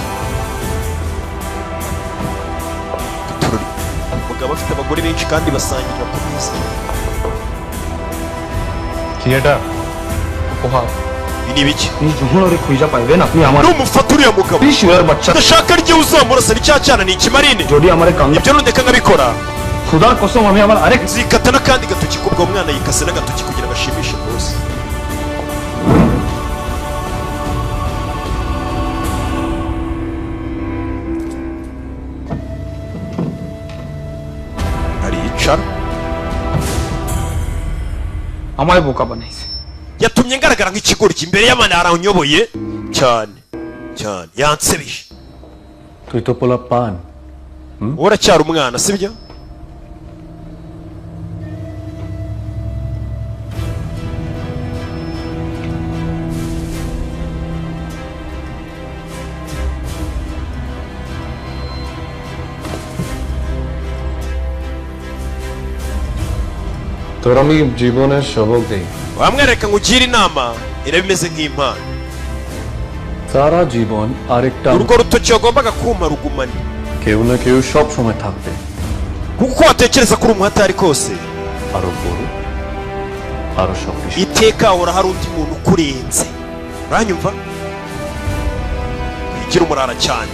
Tururi. Umugabo afite abagore benshi kandi basangirira ku meza. কি এটা? উপহার। Ibi ni ibiki? আপনি যখন ওরে খুঁজা পাইবেন আপনি আমার Numufata uriya mugabo শুয়ার বাচ্চা ndashaka rye uzamurasa ni cya cyana ni ikimarine. যদি আমারে কাঙ্গা Ibyo nundeka nkabikora. খোদার কসম আমি আমার আরেক Nzikata n'akandi gatoki kubwo umwana yikase n'agatoki kugira ngo ashimishe bose. Aricara. আমায় বোকা বানাইছে। Yatumye ngaragara nk'ikigoryi imbere y'abana, aranyoboye cyane cyane, yansebeje. তুই তো পোলা পান। Wowe uracyari umwana, sibyo? তোর আমি জীবনের সবক দেই। Wamwereka ngo ugire inama, iraba imeze nk'impano. সারা জীবন আরেকটা Urwo rutoki wagombaga kuma rugumane, কেউ না কেউ সব সময় থাকবে। Kuko watekereza ko uri umuhatari kose, আরো বড় আরো শক্তিশালী। Iteka hahora hari undi muntu ukurenze. Uranyumva? Wigira umurara cyane,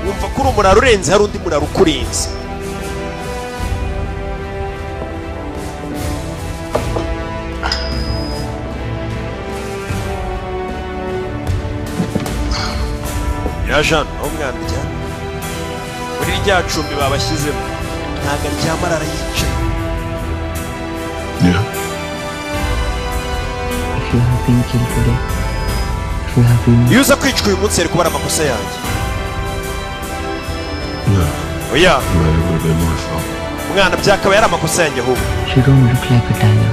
wumva ko uri umurara urenze, hari undi murara ukurenze. Ya Jean, aho umwana aryamye muri rya cumbi babashyizemo, ntabwo aryama, arara yicaye. Yeah. If you have been killed today, it would have been Iyo uza kwicwa uyu munsi yari kuba ari amakosa yanjye. No. Oya. But it would have been my fault. Mwana, byakabaye ari amakosa yanjye ahubwo. You don't look like a tiger.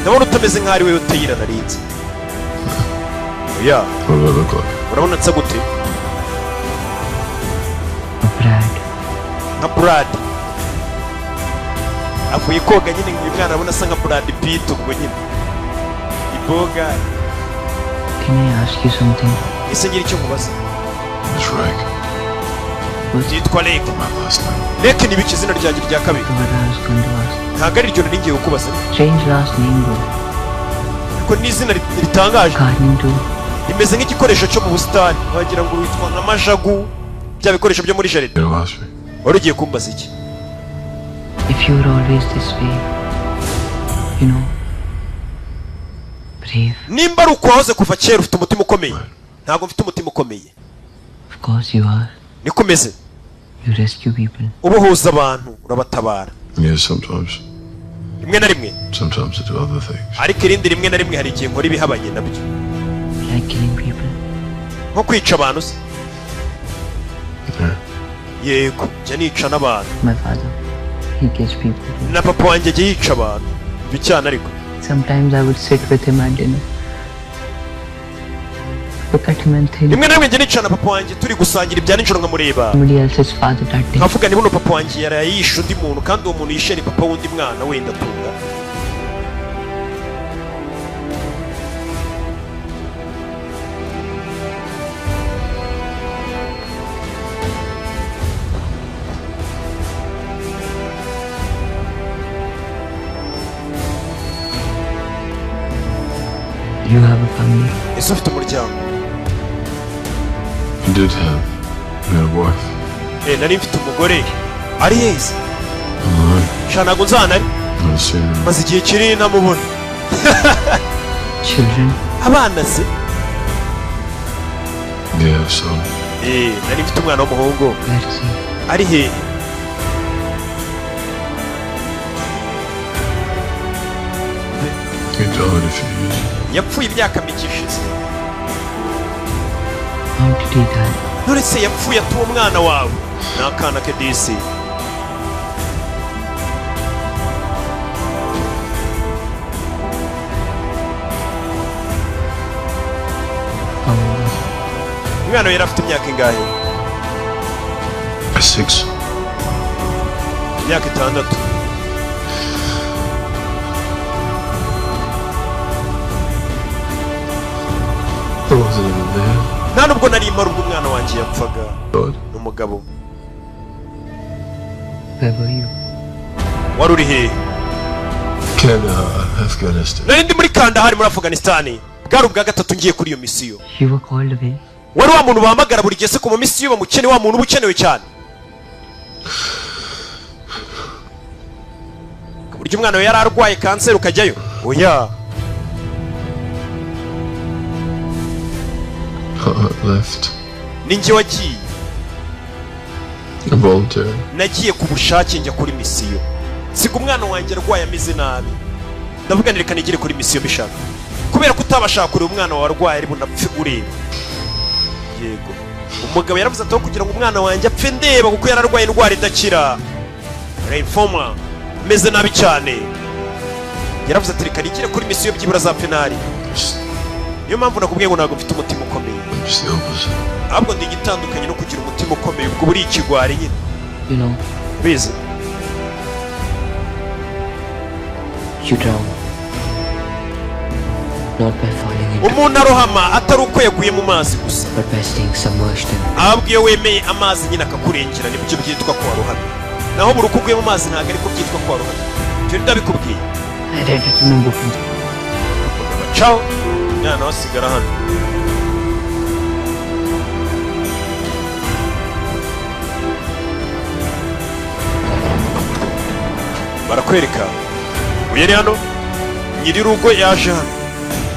Ndabona utameze nk'aho ari wowe utayira narinze. Oya. What do I look like? Urabona nsa gute? A brat. Nka Brad avuye koga nyine, ngo uyu mwana arabona asa nka Brad Pitt. Ubwo nyine iboga. Can I ask you something? Ese ngira icyo nkubaza? It's Rake. Yitwa Leke. My last name. Leke ni ibiki? Izina ryanjye rya kabiri. What I was going to ask. Ntabwo ari ryo nari ngiye kukubaza. Strange last name though. Ariko ni izina ritangaje. Gardening too. Rimeze nk'igikoresho cyo mu busitani, wagira ngo witwa nka majagu, bya bikoresho byo muri jardin. You ask me. Wari ugiye kumbaza iki? If you were always this way, brave. Nimba ari uko wahoze kuva kera, ufite umutima ukomeye. Ntabwo mfite umutima ukomeye. Of course you are. Niko umeze. You rescue people. Ubuhuza abantu, urabatabara. Yeah, sometimes. Rimwe na rimwe. Sometimes I do other things. Ariko irindi rimwe na rimwe hari igihe nkora ibihabanye nabyo. Like killing people. Nko kwica abantu se? Yeah. Yego, njya nica n'abantu. My father, he kills people too. Na papa wanjye ajya yica abantu bibi cyane ariko. Sometimes I would sit with him at dinner. Look at him and think Rimwe na rimwe njya nica na papa wanjye turi gusangira ibya nijoro, nkamureba, somebody else's father that day. Nkavuga ni buno papa wanjye yaraye yishe undi muntu, kandi uwo muntu yishe ni papa w'undi mwana wenda atunga. You have a family. Ese ufite umuryango? I did have. I had a wife. Eh, nari mfite umugore. Ari heza? Alright. Sha, ntabwo nzana ari. I've seen her. Maze igihe kinini ntamubona. Children. Abana se? Yeah, son. Eh, nari mfite umwana w'umuhungu. Where is he? Ari hehe? He died a few years ago. Yapfuye imyaka mike ishize. How did he die? None se yapfuye atuwe umwana wawe ni akana ke disi. How old was he? Umwana we yari afite imyaka ingahe? 6. Imyaka 6. I wasn't even there. Nta nubwo nari mara ubwo umwana wanjye yapfaga. God. Ni umugabo. Where were you? Wari uri hehe? Kandahar, Afghanistan. Nari ndi muri Kandahari muri Afghanistan. Bwari ubwa gatatu ngiye kuri iyo misiyo. You were called away. Wari wa muntu bahamagara buri gihe se ku misiyo, bamukene, wa muntu uba ukenewe cyane. Burya umwana we yari arwaye kanseri ukajyayo? Oya. I left. Ninjye wagiye. I volunteered. Nagiye ku bushake njya kuri misiyo, siga umwana wanjye arwaye ameze nabi, ndavuga nti reka nigire kuri misiyo mbishaka, kubera ko utabashaka kureba umwana wawe arwaye ari bunapfe ureba. Yego, umugabo yaravuze ati aho kugira ngo umwana wanjye apfe ndeba, kuko yararwaye indwara idakira, lymphoma, ameze nabi cyane, yaravuze ati reka nigire kuri misiyo byibura azapfe ntari. Niyo mpamvu nakubwiye ngo ntabwo mfite umutima ukomeye, Just the opposite. ahubwo ndi igitandukanye no kugira umutima ukomeye, ubwo buri ikigwari nyine. You know, Bizi, you drown. Not by falling into, umuntu arohama atari uko yaguye mu mazi gusa, but by staying submerged in. Ahubwo iyo wemeye amazi nyine akakurengera, nibyo byitwa ko warohamye. Naho buri uko uguye mu mazi ntabwo ariko byitwa ko warohamye. Ibyo ndabikubwiye. I read it in a book. Ciao, mwana we asigara hano. Barakwereka uyu ari hano, nyir'urugo yaje hano.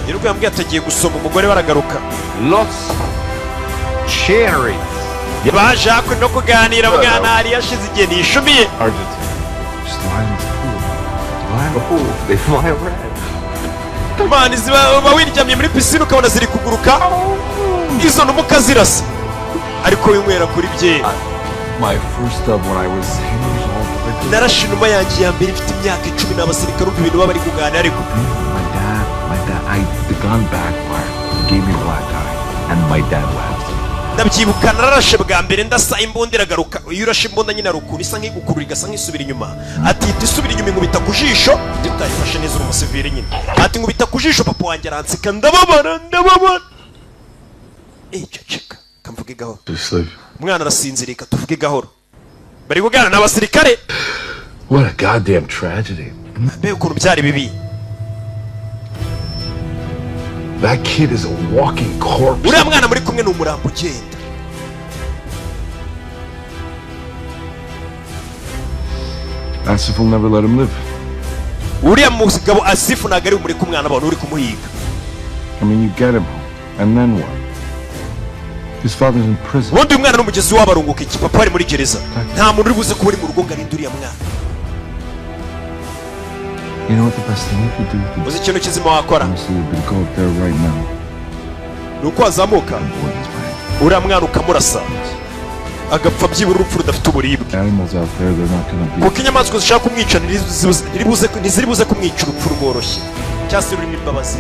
Nyir'urugo yambwiye atagiye gusoma, umugore baragaruka. Los cherries. Baje hakuno no kuganira. Bwana hari yashize igihe nishumiye. Argentina. Just lie in the pool. Lie in the pool. They fly red. Mani ziba uba wiryamye muri pisine ukabona ziri kuguruka, izo numuka zirasa, ariko winywera kuri byeri. My first dove when I was 10 years old. Narashe inuma yanjye ya mbere mfite imyaka 10. Ni abasirikare, umva ibintu baba bari kuganira ariko. My dad, the gun backfired. It gave me a black eye. And my dad laughed. Ndabyibuka nararashe bwa mbere, ndasa imbunda iragaruka. Iyo urashe imbunda nyine hari ukuntu isa nk'igukurura, igasa nk'isubira inyuma. Ati ihita isubira inyuma inkubita ku jisho. Iyo utayifashe neza uri umusivire nyine. Ati nkubita ku jisho, papa wanjye aranseka, ndababara, ndababara. Eh, ceceka kamvuge gahoro. To sleep. Umwana arasinziriye, tuvuge gahoro. Bari kuganira n'abasirikare. What a goddamn tragedy. Mbega ukuntu byari bibi! That kid is a walking corpse. Uriya mwana muri kumwe ni umurambo ugenda. Asif will never let him live. Uriya mugabo Asifu ntabwo ari bumureke umwana abantu uri kumuhiga. I mean, you get him home. And then what? His father's in prison. Ubundi uyu mwana n'umugezi wabo arunguka iki? Papa ari muri gereza, nta muntu uri buze kuba uri mu rugo ngo arinde uriya mwana. You know what the best thing you could do? Uzi ikintu kizima wakora? Honestly, would be to go up there right now. Ni uko wazamuka uriya mwana ukamurasa agapfa, byibura urupfu rudafite uburibwe. Animals out there, they're not gonna be. Kuko inyamaswa zishaka kumwica ntiziri buze kumwica urupfu rworoshye cyangwa se rurimo imbabazi.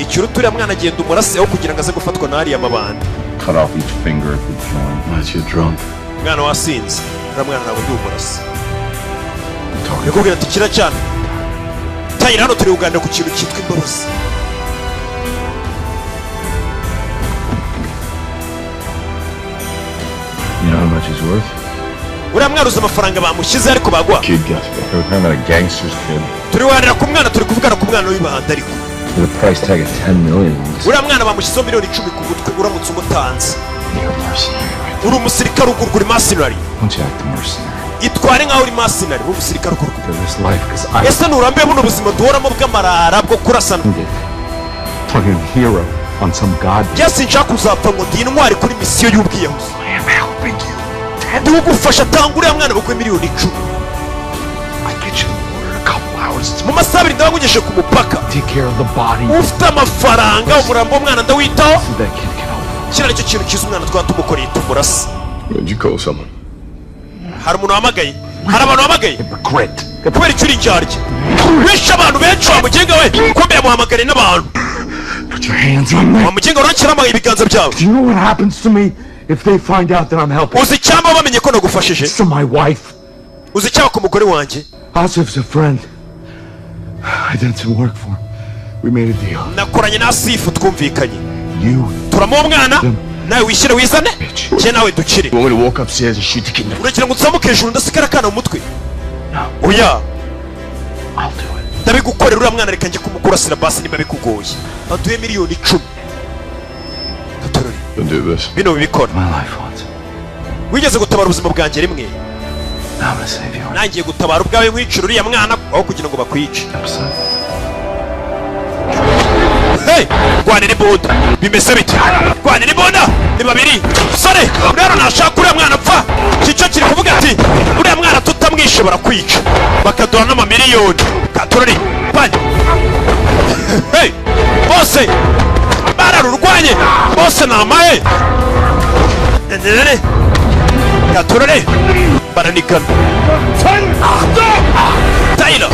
Ikiruta uriya mwana agenda umurase aho kugira ngo aze gufatwa n'ariya mabandi. Cut off each finger at the joint. Unless you're drunk. Umwana wasinze, uriya mwana ntabwo ndi umurase. Yakubwira ati kira cyane tayira, hano turi kuganira ku kintu cyitwa imbabazi. You know how much he's worth? Uriya mwana uzi amafaranga bamushyize ariko bagwa? Kid gets We're talking about a gangster's kid. Turi kuganira ku mwana, turi kuvugana ku mwana w'ibanda ariko. With a price tag of 10 million. Uriya mwana bamushyizeho miliyoni 10 ku mutwe uramutse umutanze. You're a mercenary, right? Uri umusirikare ugurwa, uri mercenary. Don't you act a mercenary Itware nk'aho uri mercenary, uri umusirikare ugurwa. for this life, because I Ese nturambiwe buno buzima duhoramo bw'amarara bwo kurasana? get fucking hero on some goddamn. Njye sinshaka kuzapfa ngo ndi intwari kuri misiyo y'ubwiyahuzi. I am helping you. Ndi kugufasha, tanga uriya mwana baguhe miliyoni 10. I get you the border in a couple hours. It's Mu masaha 2 ndaba ku mupaka. Take care of the body. Ufite amafaranga, umurambo w'umwana ndawitaho. So that kid can help. Kiriya nicyo kintu cyiza umwana twaba tumukoreye, tumurasa. Did you call someone? Hari umuntu wahamagaye? Hari abantu wahamagaye? Hypocrite. Kubera icyo uri indyarya, wishe abantu benshi wa mugenga we. Kumbe yamuhamagariye n'abantu. Put your hands on me. Wa mugenga, urakirahamagaye ibiganza byawe. Do you know what happens to me if they find out that I'm helping? Uzi icyamba bamenye ko nagufashije? To my wife. Uzi icyaba ku mugore wanjye? Asif's a friend. I did some work for him. We made a deal. Nakoranye na Asifu, twumvikanye. You Turamuha umwana, nawe wishyire wizane, njye nawe dukire. You want me to walk upstairs and shoot the kid in the Uragira ngo nzamuke hejuru ndasigara akana mu mutwe? Oya. I'll do it. Ndabigukorera, uriya mwana reka njye kumukurasira basi niba bikugoye, baduhe miliyoni 10. Gatorori. Don't do this. Bino bibikora. My life once. Wigeze gutabara ubuzima bwanjye rimwe. Now I'm gonna save you. Nangiye gutabara ubwawe nkwicira uriya mwana aho kugira ngo bakwice. Hey! Rwanira imbunda, bimeze bite? Rwanira imbunda ni babiri. Sore rero, nashaka uriya mwana apfa. Kico kiri kuvuga ati uriya mwana tutamwishe barakwica, bakaduha n'amamiliyoni katorori banye. Hey! Bose bararurwanye, bose ni amaye katorore, baranikana. Tyler,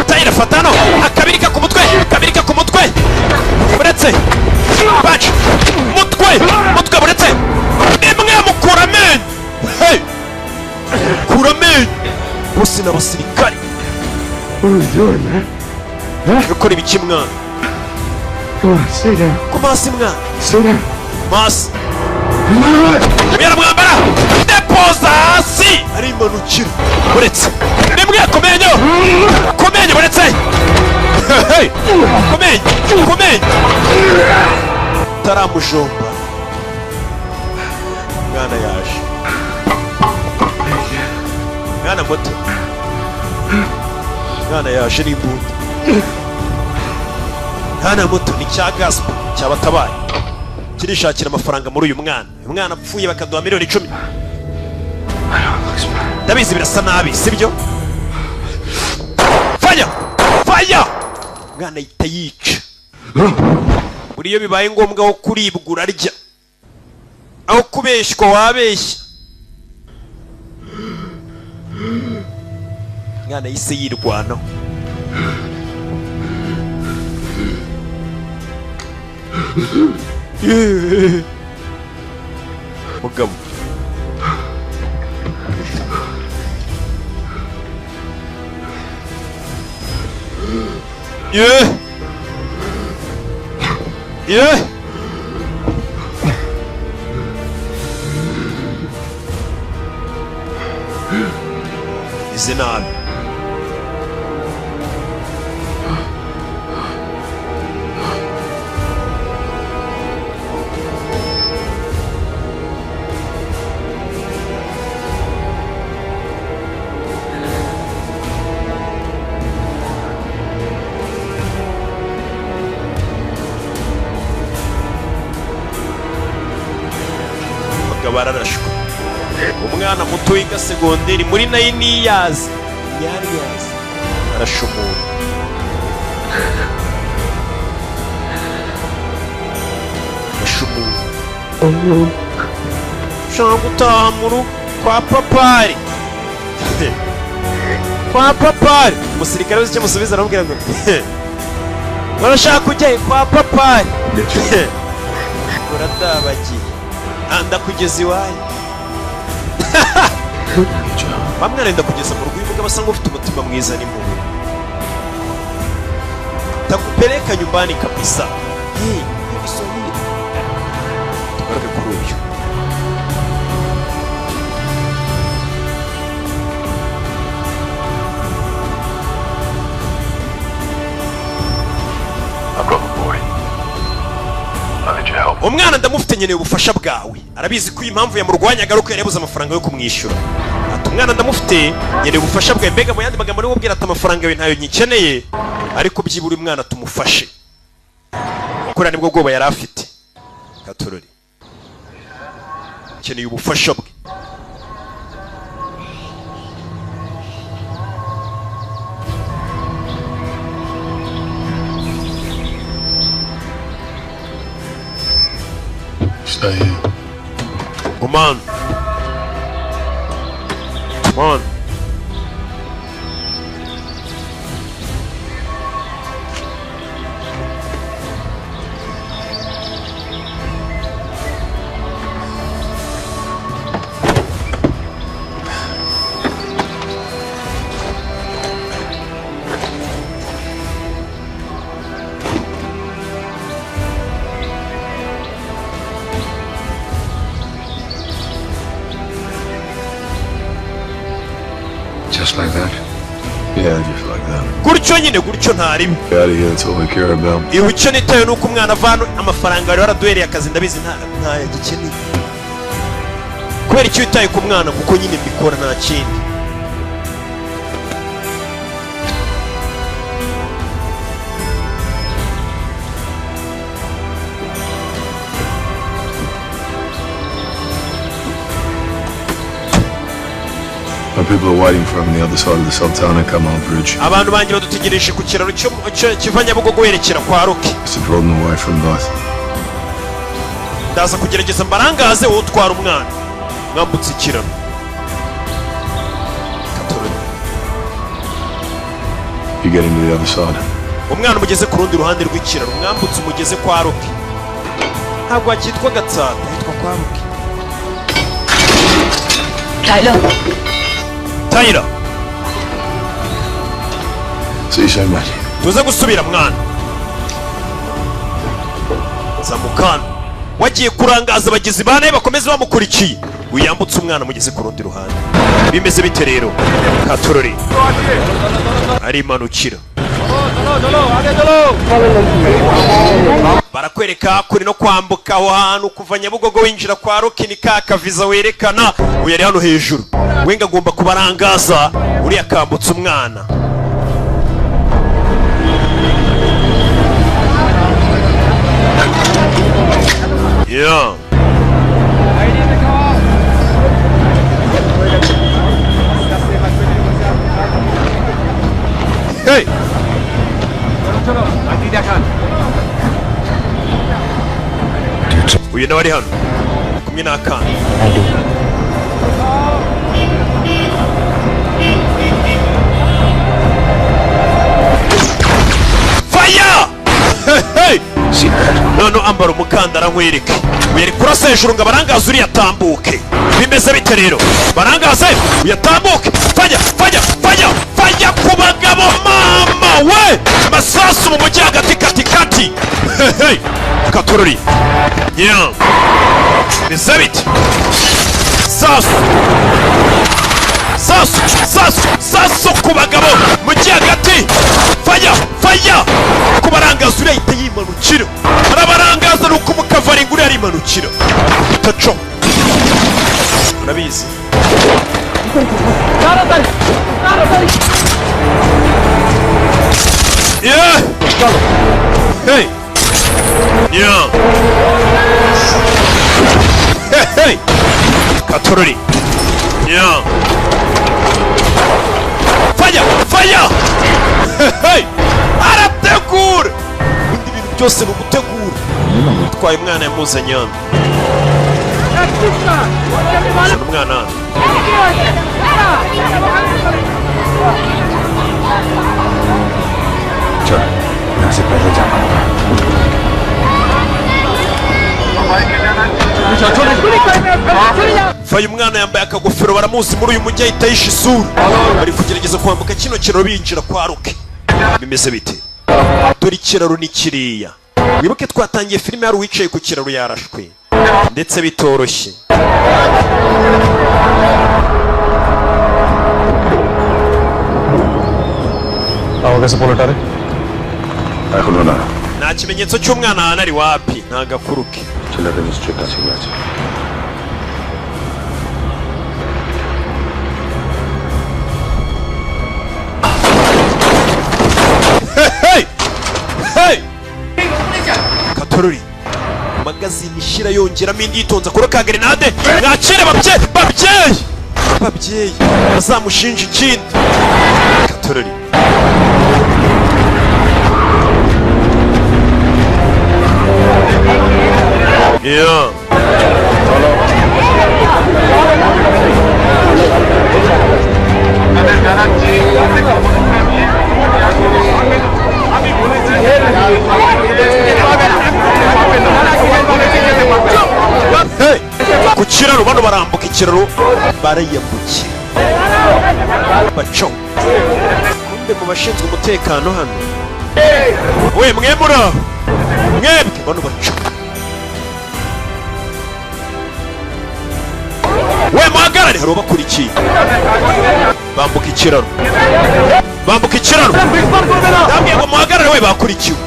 Tyler, fatano akabirika ku mutwe, akabirika ku mutwe, buretse baci mutwe, mutwe, buretse nimwe mukura amenyo. Hey! Kura amenyo. Bose ni abasirikari. What are we doing, man? Gukora ibiki, mwana? Come on, stay down. Ku masi, mwana. Stay down. Masi yaramwambara, depoza hasi, arimanukira. Buretse nimwe ku menyo, ku menyo, buretse. Hey! Ku menyo, ku menyo, taramujomba. Mwana yaje, mwana muto, mwana yaje n'imbunda. Mwana muto ni cya gaspa cyabatabaye, kirishakira amafaranga muri uyu mwana. Uyu mwana apfuye bakaduha miliyoni 10. Ndabizi birasa nabi, sibyo? Faya, faya! Mwana ahita yica. Buri iyo bibaye ngombwa wo kuribwa urarya, aho kubeshywa wabeshya. Mwana yahise yirwanaho. Mugabo. Yeah. Yeah. Izi nabi. Abagabo ararashwe. Umwana muto wiga segonderi muri 9 years yari yazi arashe umuntu, arashe umuntu. Ushaka gutaha mu rugo kwa papari, kwa papari. Umusirikare wese icyo amusubiza, aramubwira ngo barashaka kujya he? Kwa papari. Uradabagiye ndakugeza iwanyu bamwe, arenda kugeza mu rugo. Uyu mugabo asa nk'ufite umutima mwiza n'impuhwe. Takupeleka nyumbani kabisa. Hey, hiyo ni Swahili. Tugaruke kuri uyu. I've got the boy. I need your help. Umwana ndamufite, nkeneye ubufasha bwawe. Arabizi ko iyi mpamvu yamurwanyaga ari uko yari yabuze amafaranga yo kumwishyura. Ati umwana ndamufite, nkeneye ubufasha bwawe. Mbega mu yandi magambo niwe ubwira ati amafaranga yawe ntayo nyikeneye, ariko byibura uyu mwana tumufashe. Kuriya nibwo bwoba yari afite. Katorori, nkeneye ubufasha bwe. Stay here. Gumana, gumana. Just like that? Yeah, just like that. Gutyo nyine, gutyo, ntaribi. Get out of here. That's all I care about. Iwe icyo nitaye ni uko umwana avana amafaranga wari waraduhereye akazi. Ndabizi ntayo agikeneye. Kubera icyo witaye ku mwana? Kuko nyine mbikora, nta kindi. My people are waiting for him on the other side of the Sultana Kamal Bridge. Abantu banjye badutegereje ku kiraro kiva Nyabugogo werekera kwa Roki. To draw them away from both. Ndaza kugerageza mbarangaze, wowe utwara umwana mwambutse ikiraro. Katorore. You get him to the other side. Umwana umugeze ku rundi ruhande rw'ikiraro, mwambutse umugeze kwa Roki. Ntabwo hakitwa Gatsata, hitwa kwa Roki. Tyler. Tyler. See you soon, mate. Tuze gusubira, mwana. Zamukana wagiye kurangaza abagizi ba nabi bakomeze bamukurikiye, wiyambutse umwana mugeze ku rundi ruhande. Bimeze bite rero? Katorori arimanukira. Barakwereka kuri no kwambuka aho hantu kuva Nyabugogo winjira kwa Roki, ni ka kaviza werekana. Uyu ari hano hejuru, wenga agomba kubarangaza, uriya akambutsa umwana. Yeah. Hey! Uyu nawe ari hano kumwe n'akana. I do. Fire! Hey! None ambara umukandara nkwereke. Uyu ari kurasa hejuru ngo abarangaze, uriya atambuke. Bimeze bite rero? Barangaze, uyatambuke. Fire, fire, fire, fire ku bagabo! Mama we, masasu mu mujyi hagati, kati kati. Hey, hey! Katorori, yeah. Bimeze bite? Sasu, sasu, sasu, sasu ku bagabo mujyi hagati. Fire, fire ku barangaza, uriya ahita yimanukira, arabarangaza, nuko umukavaringa uriya arimanukira taco, urabizi. Yeah! Hey! Yeah! Hey, hey! Katorori! Yeah! Fire! Fire! Hey, hey! Arategura! Ubundi ibintu byose ni ugutegura. Utwaye umwana yamuzanye hano. Zana umwana hano. चल, यहाँ से पैदल जाना होगा। Vayo, umwana yambaye akagofero, baramuzi muri uyu mujyi, ahita yishe isura. Bari kugerageza kwambuka kino kiraro binjira kwa Roki. Bimeze bite? Dore ikiraro ni kiriya. Wibuke twatangiye filime hari uwicaye ku kiraro yarashwe ndetse bitoroshye. পাওয়া গেছে পোলাটারে? এখনো না। Nta kimenyetso cy'umwana ahantu ari, wapi, nta gakuru ke. ছেলেটা নিশ্চয়ই কাছে গেছে। Hey! Hey! Katorori, magazine ishira, yongeramo indi, yitonze kuri ka grenade. Mwakire babyeyi, babyeyi, babyeyi bazamushinja ikindi. Katorori. Yeah. Hey! Ku kiraro bano barambuka ikiraro, barayambukira baco. Kumbe mu bashinzwe umutekano hano we, mwe muraho mwebwe, bano baco we, muhagarare, hari ubakurikiye. Bambuka ikiraro, bambuka ikiraro. Ndabwiye ngo muhagarare we, bakurikiwe.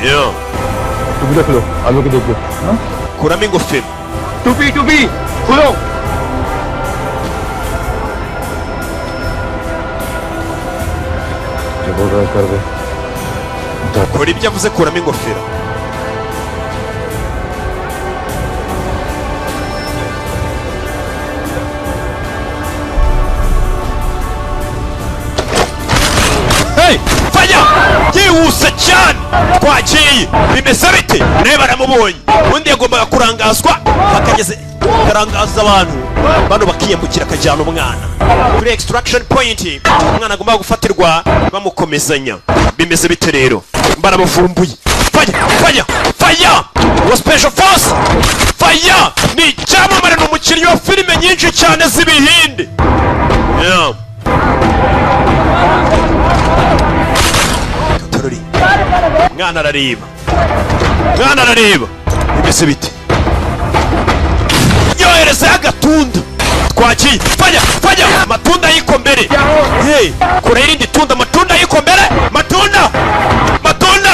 Yeah. তুমি দেখলো, আমি ওকে দেখবো। Ku Kuramo ingofero. टूपी टूपी खोलो। जो बोल रहा है कर दे। Kora ibyo avuze, kuramo ingofero. Hey, faya yihuse cyane, twagiye. Bimeze bite? Nawe baramubonye. Undi yagombaga kurangazwa, bakageze karangaza abantu bano bakiyambukira, akajyana umwana kuri extraction point umwana agomba gufatirwa bamukomezanya. Bimeze bite rero? Baramuvumbuye. Faya, faya, faya wa special force. Faya ni icyamamare, ni umukinnyi wa filime nyinshi cyane z'ibihinde, yeah. Katorori. Mwana arareba, mwana arareba. Bimeze bite? Yoherezayo agatunda. Twagiye. Faya, faya, matunda yikombere. Hey, kure irindi tunda, matunda yikombere, matunda, matunda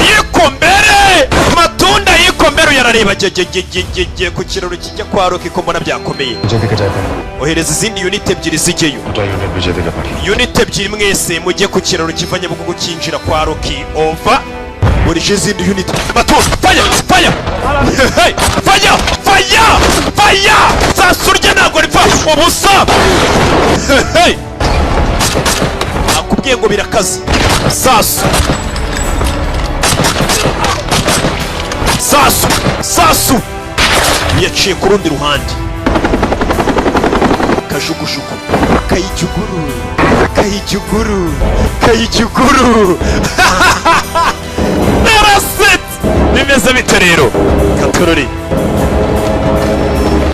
yikombere, matunda yikombere. Uyu arareba jyejyejyejye ku kiraro kijya kwa Roki ko mbona byakomeye. विजय का जाता है। Ohereza izindi unit ebyiri zijyeyo. दो unit विजय का पाठी। Unit ebyiri mwese mujye ku kiraro kiva Nyabugogo cyinjira kwa Roki. Ova burije izindi unit. Matunda, faya, faya. Hey, faya, faya, faya. Sasurye ntabwo ripfa ubusa. Hey, akubwiye ngo birakaze. Sasu, sasu, sasu yaciye ku rundi ruhande. Kajugujugu kayijuguru, kayijuguru, kayijuguru. Narasetse. Bimeze bite rero? Katorori.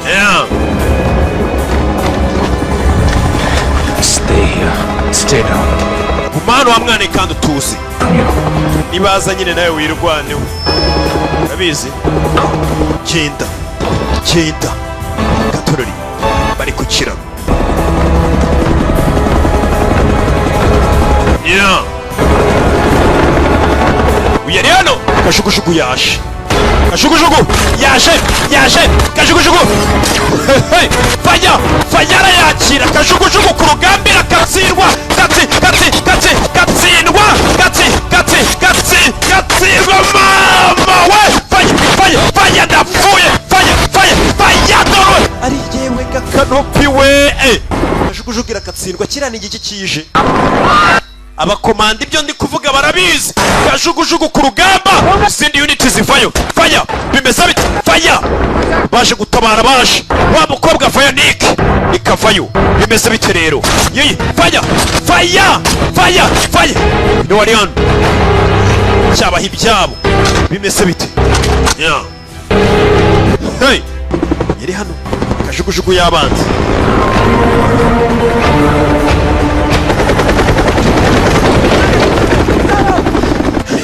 Yeah. Stay here. Stay down. Guma hano wa mwana kandi utuzi. Nibaza nyine nawe wirwaneho, urabizi. Genda, genda. Katorori bari ku kiraro. Yeah. Uyu yari hano. Kajugujugu yaje, kajugujugu yaje, yaje kajugujugu. Hey, faya, faya arayakira. Kajugujugu ku rugamba irakatsindwa. Katsi, katsi, katsi, katsindwa, katsi, katsi, katsi, katsindwa. Mama we, faya, faya, faya, ndapfuye. Faya, faya, faya, dore ari yewe gakanopi we. Eh, kajugujugu irakatsindwa. Kiriya ni igiki kije? Abakomanda ibyo ndi kuvuga barabizi. Kajugujugu ku rugamba, izindi unit zivayo. Faya, bimeze bite? Faya baje gutabara, baje wa mukobwa faya Nick ikavayo. Bimeze bite rero? Yeyi, faya, faya, faya, faya ni wari hano cyabaha ibyabo. Bimeze bite? Yeah. Hey, yari hano kajugujugu y'abanzi.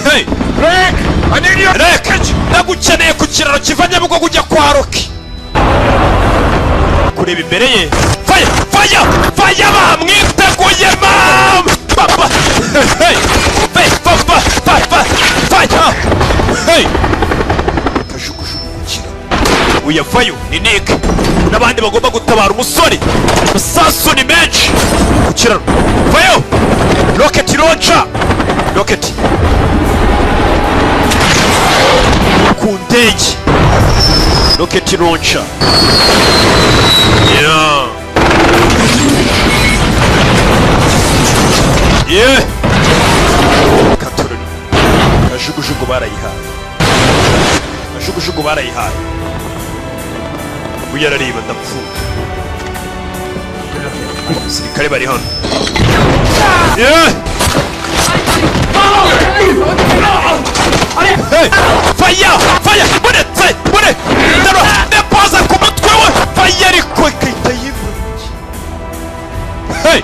Hey! Rick! I need you! Rek! Ndagukeneye ku kiraro kiva Nyabugogo ujya kwa Roki. Kureba imbere ye. Faya! Faya! Faya bamwiteguye mama! Papa! Hey! Hey! Papa! Papa! Faya! Hey! Kajugujugu ku kiraro. Uyavayo ni Nick n'abandi bagomba gutabara umusore. Amasasu ni menshi ku kiraro. Vayo! Rocket launcher! Rocket ku ndege, rocket launcher. Yeah. Yeah. Katorori. Kajugujugu barayihaye, kajugujugu barayihaye. Uyu arareba, ndapfuye. Abasirikare bari hano. Yeah. Hey! Fire! Fire! Buretse! Bure! Ndaro! Depoza ku mutwe we! Fire ariko ikahita yivugira. Hey!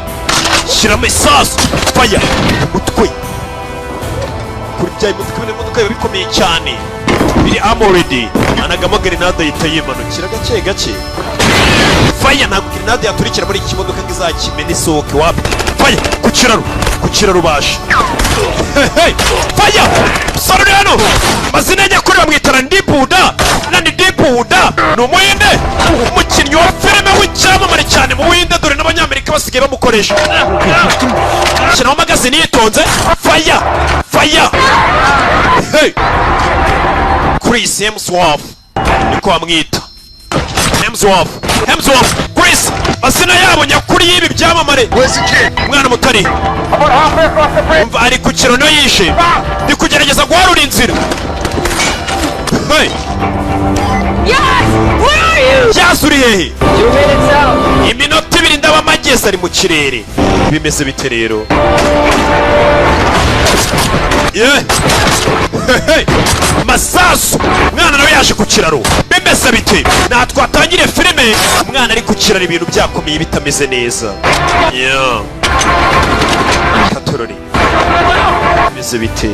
Shyiramo isasu! Fire! Umutwe! Kuri bya imodoka, bino imodoka biba bikomeye cyane. Biri armored. Anagamo grenade ahita yimanukira gake gake. Fire, ntabwo grenade yaturikira muri iki kimodoka ngo izakimene isohoke, wapi. Fire! Ku kiraro! Ku kiraro baje. Hey, hey! Fire! Musore uri hano! Amazina nyakuri bamwitara Ndibuda. Nick basigaye bamukoresha. Shyiraho magazine yitonze. Fire, fire! Hey! Chris Hemsworth niko bamwita. Hemsworth, Hemsworth, Chris, mazina yabo nyakuri y'ibi byamamare. Umwana mutari umva ari ku kirano yishe, ndi kugerageza guharura inzira. Hey! Yes! Where are you? Yas, uri hehe? 2 minutes out. Iminota 2 ndaba amagezi ari mu kirere. Bimeze bite rero? Yeah. Hey, masasu! Umwana nawe yaje ku kiraro. Bimeze bite? Nta twatangiriye filime umwana ari ku kiraro, ibintu byakomeye, bitameze neza. Yeah. Katorori, bimeze bite?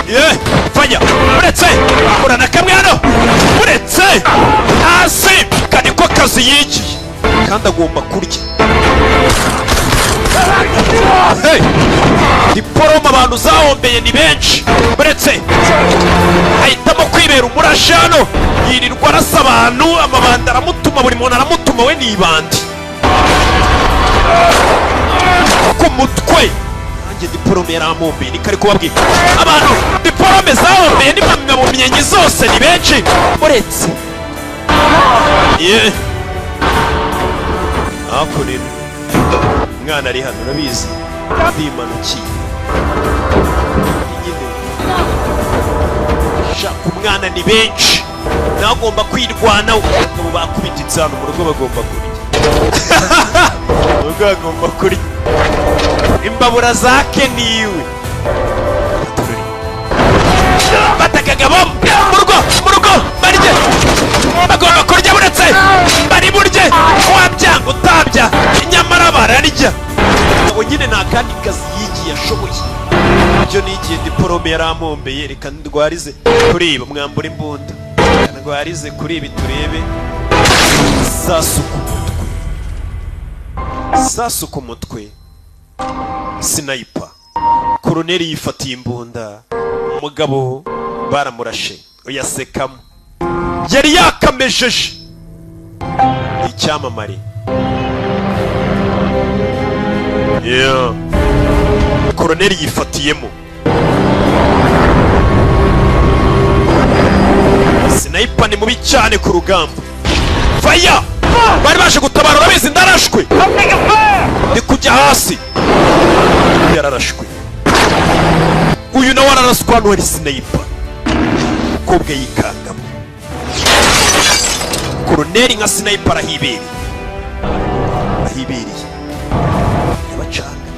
Yeah. Fanya uretse urana kamwe hano, uretse hasi kandi ko kazi yigiye, kandi agomba kurya. Hey! Diporome abantu zahombeye ni benshi. Uretse ahitamo kwibera umurashi hano, yirirwa arasa abantu. Amabandi aramutuma, buri muntu aramutuma, we ni ibandi ku mutwe. Nanjye diporome yarampombeye, niko ari kubabwira. Abantu diporome zahombeye n'impamyabumenyi zose ni benshi. Uretse ye hakurino, umwana ari hano, urabizi, ndimanukiye nyine. Shaka umwana ni benshi, nawe agomba kwirwanaho. Abagabo bakubititse hano mu rugo bagomba kurya, mu rugo bagomba kurya imbabura zake niwe batakagabo mu rugo, mu rugo barye, bagomba kurya. Buretse bari burye, wabyanga utabya, nyamara bararya. Ubu nyine nta kandi kazi yigiye ashoboye. Ibyo nigiye, diporome yarampombeye, reka ndwarize kuri ibi. Mwambura imbunda, reka ndwarize kuri ibi turebe. Sasu ku mutwe, sasu ku mutwe. Sniper koroneri yifatiye imbunda. Umugabo baramurashe, uyasekamo, yari yakamejeje icyamamare. Yeah. Koroneri yifatiyemo sniper, ni mubi cyane ku rugamba. Faya! Bari baje gutabara, urabizi, ndarashwe, ndi kujya hasi. Yararashwe uyu nawe araraswa. Hano hari sniper, umukobwa yikangamo. Koroneri nka sniper arahibereye, ahibereye yabacanga.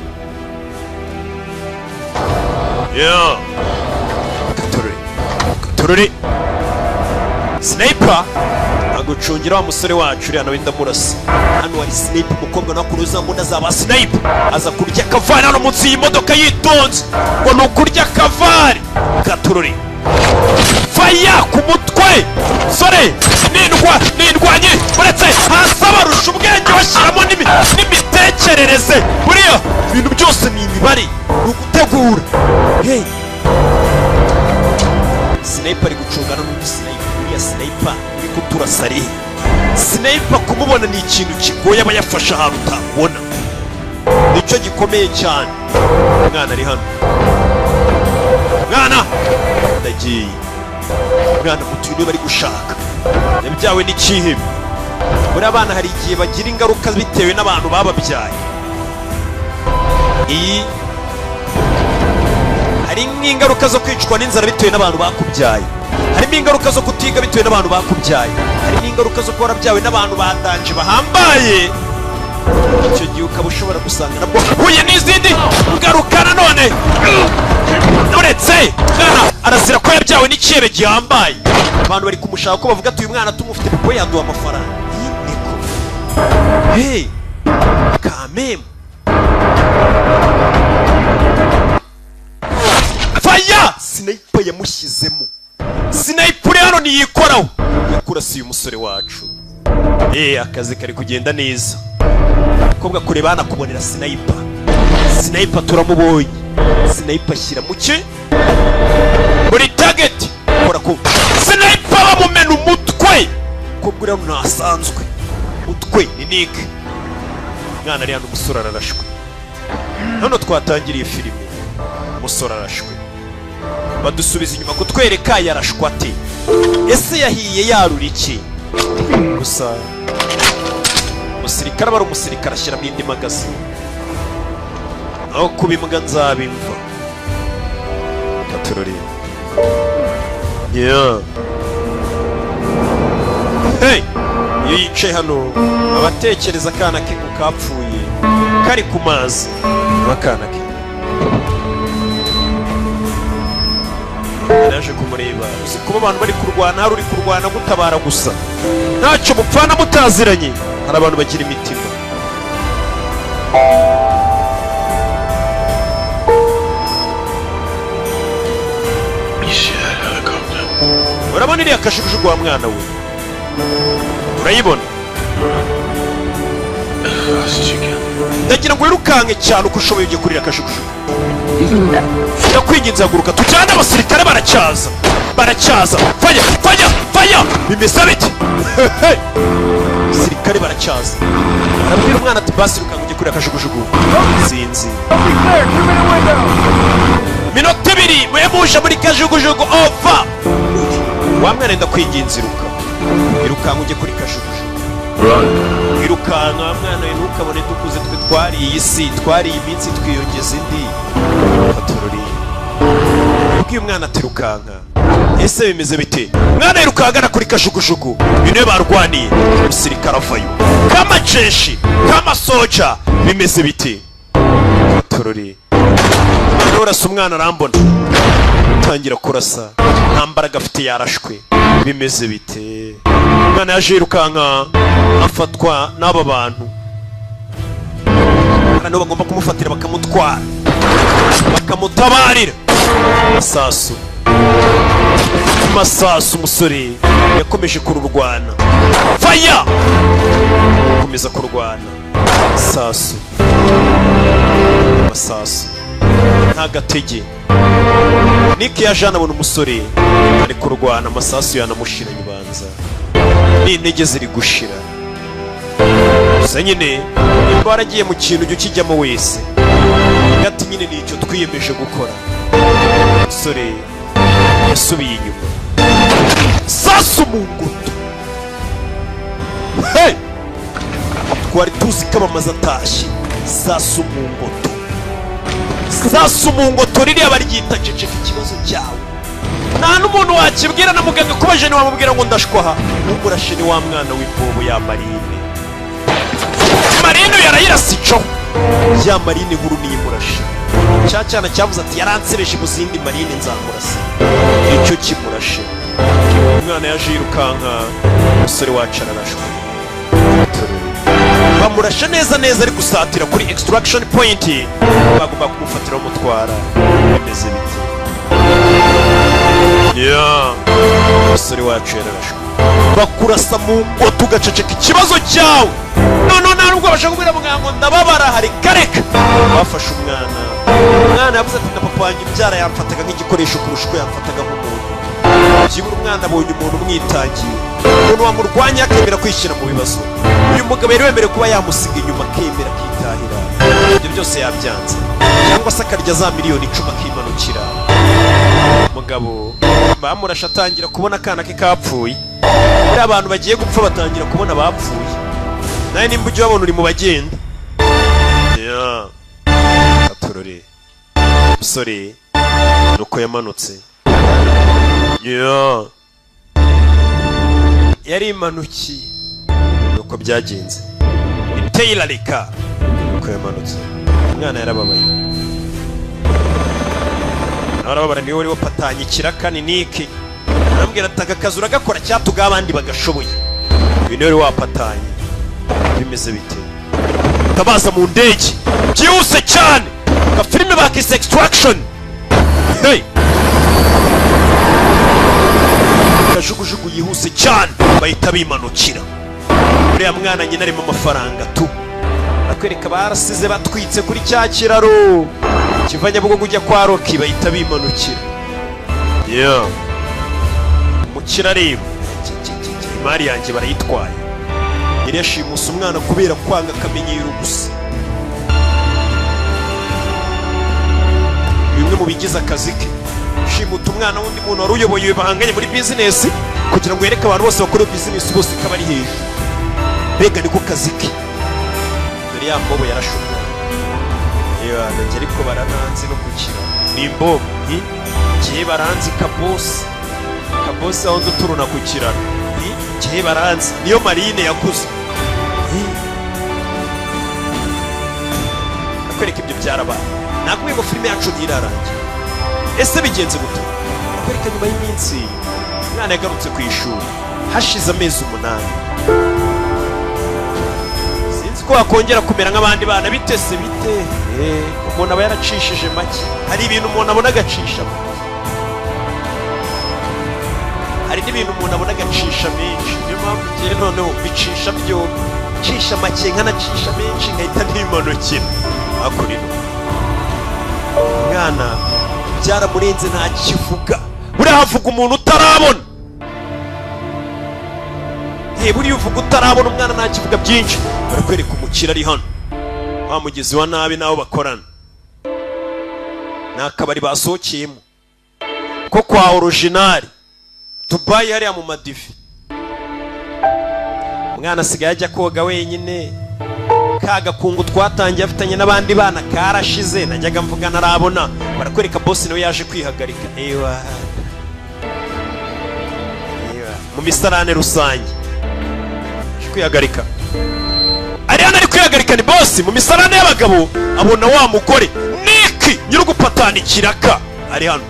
Yeah. Katorore, katorore. Sniper agucungira wa musore wacu uriya, nawe ndamurasa. Hano hari sniper, umukobwa nawe akuruza mbunda zaba sniper, aza kurya akavari hano munsi y'imodoka yitonze, ngo ni ukurya akavari. Katorore, faya ku mutwe. Sore nindwa nindwanye, uretse hasi abarusha ubwenge, bashyiramo n'imitekerereze. Buriya ibintu byose ni imibare, ni ugutegura. Hey! Sniper ari gucungana n'undi sniper. Uriya sniper uri kuturasa ari he? Sniper kumubona ni ikintu kigoye, aba yafashe ahantu utamubona, nicyo gikomeye cyane. Umwana ari hano, mwana ndagiye. Umwana muto niwe bari gushaka, yabyawe n'ikihebe. Buriya abana hari igihe bagira ingaruka bitewe n'abantu bababyaye. Iyi hari nk'ingaruka zo kwicwa n'inzara bitewe n'abantu bakubyaye, harimo ingaruka zo kutiga bitewe n'abantu bakubyaye, harimo ingaruka zo kuba warabyawe n'abantu badanje bahambaye. Icyo gihe ukaba ushobora gusanga nabwo huye n'izindi ngaruka nanone. Uretse mwana arazira ko yabyawe n'ikihebe gihambaye. Abantu bari kumushaka ko bavuga ati: "Uyu mwana tumufite, papa we yaduha amafaranga." Iyi niko hey kameme. Faya! Sniper yamushyizemo. Sniper uri hano ntiyikoraho, yakurasiye umusore wacu. Akazi kari kugenda neza. Umukobwa kureba hano akubonera sniper. Sniper turamubonye. Sniper ashyira mu ki muri target, kora ku sniper, bamumena umutwe. Umukobwa uri hano ntasanzwe, umutwe ni Nick. Mwana ari hano, umusore ararashwe. Hano twatangiriye filime, umusore arashwe, badusubiza inyuma kutwereka yarashwe ate, ese yahiye yarura iki? Gusa umusirikare aba ari umusirikare, ashyiramo indi magazine, aho kuba imbwa nzabimva katurori. Yeah. Hey! Iyo yicaye hano abatekereza akana ke ngo kapfuye kari ku mazi, akana ke yaje kumureba. Uzi kuba abantu bari kurwana, hari uri kurwana gutabara gusa ntacyo mupfana mutaziranye. Hari abantu bagira imitima. Urabona iriya kashukushuku wa mwana we, urayibona? Ndagira ngo wirukanke cyane uko ushoboye ujye kurira kashukushuku. Ndakwinginze haguruka tujyane, abasirikare baracyaza, baracyaza. Faya faya faya, bimeze bite? Abasirikare baracyaza. Arabwira umwana ati basi rukanka ujye kurira kashukushuku. Sinzi minota 2 mwe muje muri kajugujugu ova. Wa mwana ndakwinginze iruka, irukanka ujye kuri kajugujugu. Irukanka wa mwana we, ntukabone dukuze twe twariye isi, twariye iminsi twiyongeza indi. Katorori ubwiye umwana ati rukanka, ese bimeze bite? Mwana yirukanka na kuri kajugujugu, bine barwaniye. Umusirikare avayo kamajeshi kamasoja, bimeze bite? Katorori urasa umwana arambona, tangira kurasa, nta mbaraga afite yarashwe. Bimeze bite? Umwana yaje yirukanka afatwa n'aba bantu, hano bagomba kumufatira bakamutwara bakamutabarira. Masasu masasu, umusore yakomeje kururwana. Faya, komeza kurwana. Sasu masasu, nta gatege. Nick yaje anabona umusore ari kurwana, amasasu yanamushiranye, ubanza n'intege ziri gushira. Gusa nyine nimba waragiye mu kintu ujya ukijyamo wese, gati nyine nicyo twiyemeje gukora. Umusore yasubiye inyuma, sasu mu ngoto. Hey! Twari tuzi ko abamaze atashye, sasu mu ngoto, sasu mu ngoto ririya baryita ceceka ikibazo cyawe. Nta n'umuntu wakibwira na muganga kuba jene wamubwira ngo ndashwaha, umurashe ni wa mwana w'imbobo ya marine. Marine yarayirasa ico ya marine nkuru niyimurashe. Cya cyana cyavuze ati yaransereje mu zindi marine nzamurasa, icyo kimurashe. Umwana yaje yirukanka, umusore wacu ararashwe. Bamurashe neza neza ari gusatira kuri extraction point, bagomba kumufatira bamutwara. Bimeze bite? Yeah. Umusore wacu yararashwe, bakurasa mu ngo tugaceceka ikibazo cyawe. None nta nubwo bashaka kubwira muganga ngo ndababara, hari kareka. Bafashe umwana, umwana yavuze ati na papa wanjye imbyara yamfataga nk'igikoresho kurusha uko yamfataga nk'umuntu. Byibura umwana abonye umuntu umwitangiye, umuntu wamurwanya akemera kwishyira mu bibazo. Uyu mugabo yari wemerewe kuba yamusiga inyuma akemera akitahira, ibyo byose yabyanze, cyangwa se akarya za miliyoni 10 akimanukira. Mugabo bamurashe atangira kubona akana ke kapfuye. Buriya abantu bagiye gupfa batangira kubona bapfuye, nawe nimba ujya ubabona uri mu bagenda. Yeah. Aturore umusore nuko yamanutse. Yeah. Yari imanukiye nuko byagenze. Ni Taylor Reka nuko yamanutse. Umwana yarababaye, arababara, niwe wari wapatanye ikiraka ni Nick. Arambwira ati aka kazi uragakora cyatuga abandi bagashoboye. Uyu niwe wari wapatanye. Bimeze bite? Tabaza mu ndege byihuse cyane, ka filime bakise Extraction. Hey! Kajugujugu yihuse cyane bahita bimanukira. Uriya mwana nyina arimo amafaranga tu, akwereka barasize batwitse kuri cya kiraro kiva Nyabugogo ujya kwa Roki, bahita bimanukira. Yeah. Umukire areba imari yanjye barayitwaye. Yari yashimuse umwana kubera kwanga akamenyero gusa. Bimwe mu bigize akazi ke, shimuta umwana w'undi muntu wari uyoboye bahanganye muri bizinesi, kugira ngo yereke abantu bose bakora bizinesi bose ko abari hejuru. Mbega niko kazi ke. Dore ya mbobo yarashe umwana. Yewe njye ariko barananzi no gukira ni imbobo. Hi? Njye baranzi kabosi kabosi, aho nduturuna ku kiraro. Hi? Njye baranzi niyo marine yakuze. Hi? Nakwereka ibyo byarabaye. Nakubwiye ngo filime yacu ntirarangira. Ese bigenze gute? Nakwereka nyuma y'iminsi umwana yagarutse ku ishuri hashize amezi 8. Sinzi ko wakongera kumera nk'abandi bana. Bitese bite? Umuntu aba yaracishije make. Hari ibintu umuntu abona agacisha make, hari n'ibintu umuntu abona agacisha menshi. Niyo mpamvu ngiye noneho bicisha byombi, cisha make nkanacisha menshi, nkahita nimanukira hakurino. Umwana byaramurenze, ntakivuga. Buriya havuga umuntu utarabona. Buriya uvuga utarabona. Umwana ntakivuga byinshi. Barakwereka umukire ari hano, wa mugizi wa nabi n'abo bakorana. Ni akabari basohokeyemo ko kwa original Dubai, hariya mu Madive. Umwana asigaye ajya koga wenyine. Ka gakungu twatangiye afitanye n'abandi bana karashize, najyaga mvuga ntarabona. Barakwereka bosi nawe yaje kwihagarika. Ewa ewa, mu misarane rusange yaje kwihagarika. Ari hano ari kwihagarika, ni bosi mu misarane y'abagabo. Abona wa mugore Niki nyir'ugupatana ikiraka ari hano.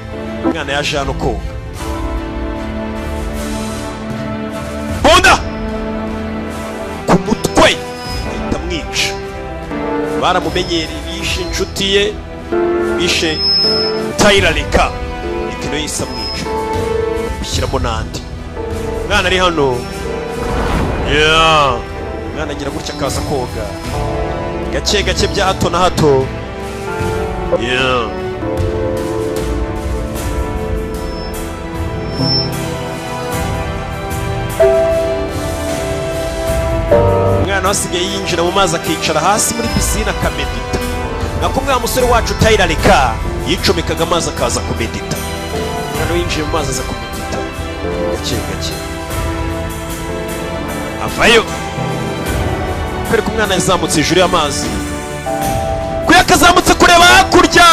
Umwana yaje hano koga. Bunda ku mutwe ahita amwica. Baramumenyereye, bishe inshuti ye, bishe Tyler. Reka reka yise amwica, bishyiramo n'andi. Umwana ari hano. Yeah. Umwana agira gutya akaza koga gake gake bya hato na hato. Yeah. Umwana wasigaye yinjira mu mazi akicara hasi muri pisine akamedita, nka kumwe wa musore wacu Tyler Reka yicomekaga amazi akaza kumedita. Umwana winjiye mu mazi aza kumedita gake gake, avayo. Kwereka umwana yazamutse hejuru y'amazi, kuko akazamutse kureba hakurya,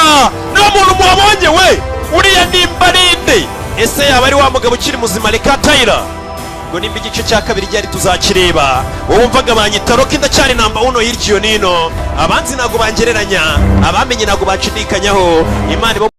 nta muntu muhabonye we. Uriya nimba arinde, ese yaba ari wa mugabo ukiri muzima Reka Tyler? Ngo nimba igice cya kabiri gihari tuzakireba. Wowe wumvaga banyita Rocky, ndacyari number uno hirya iyo nino. Abanzi ntabwo bangereranya, abamenye ntabwo banshidikanyaho. Imana iba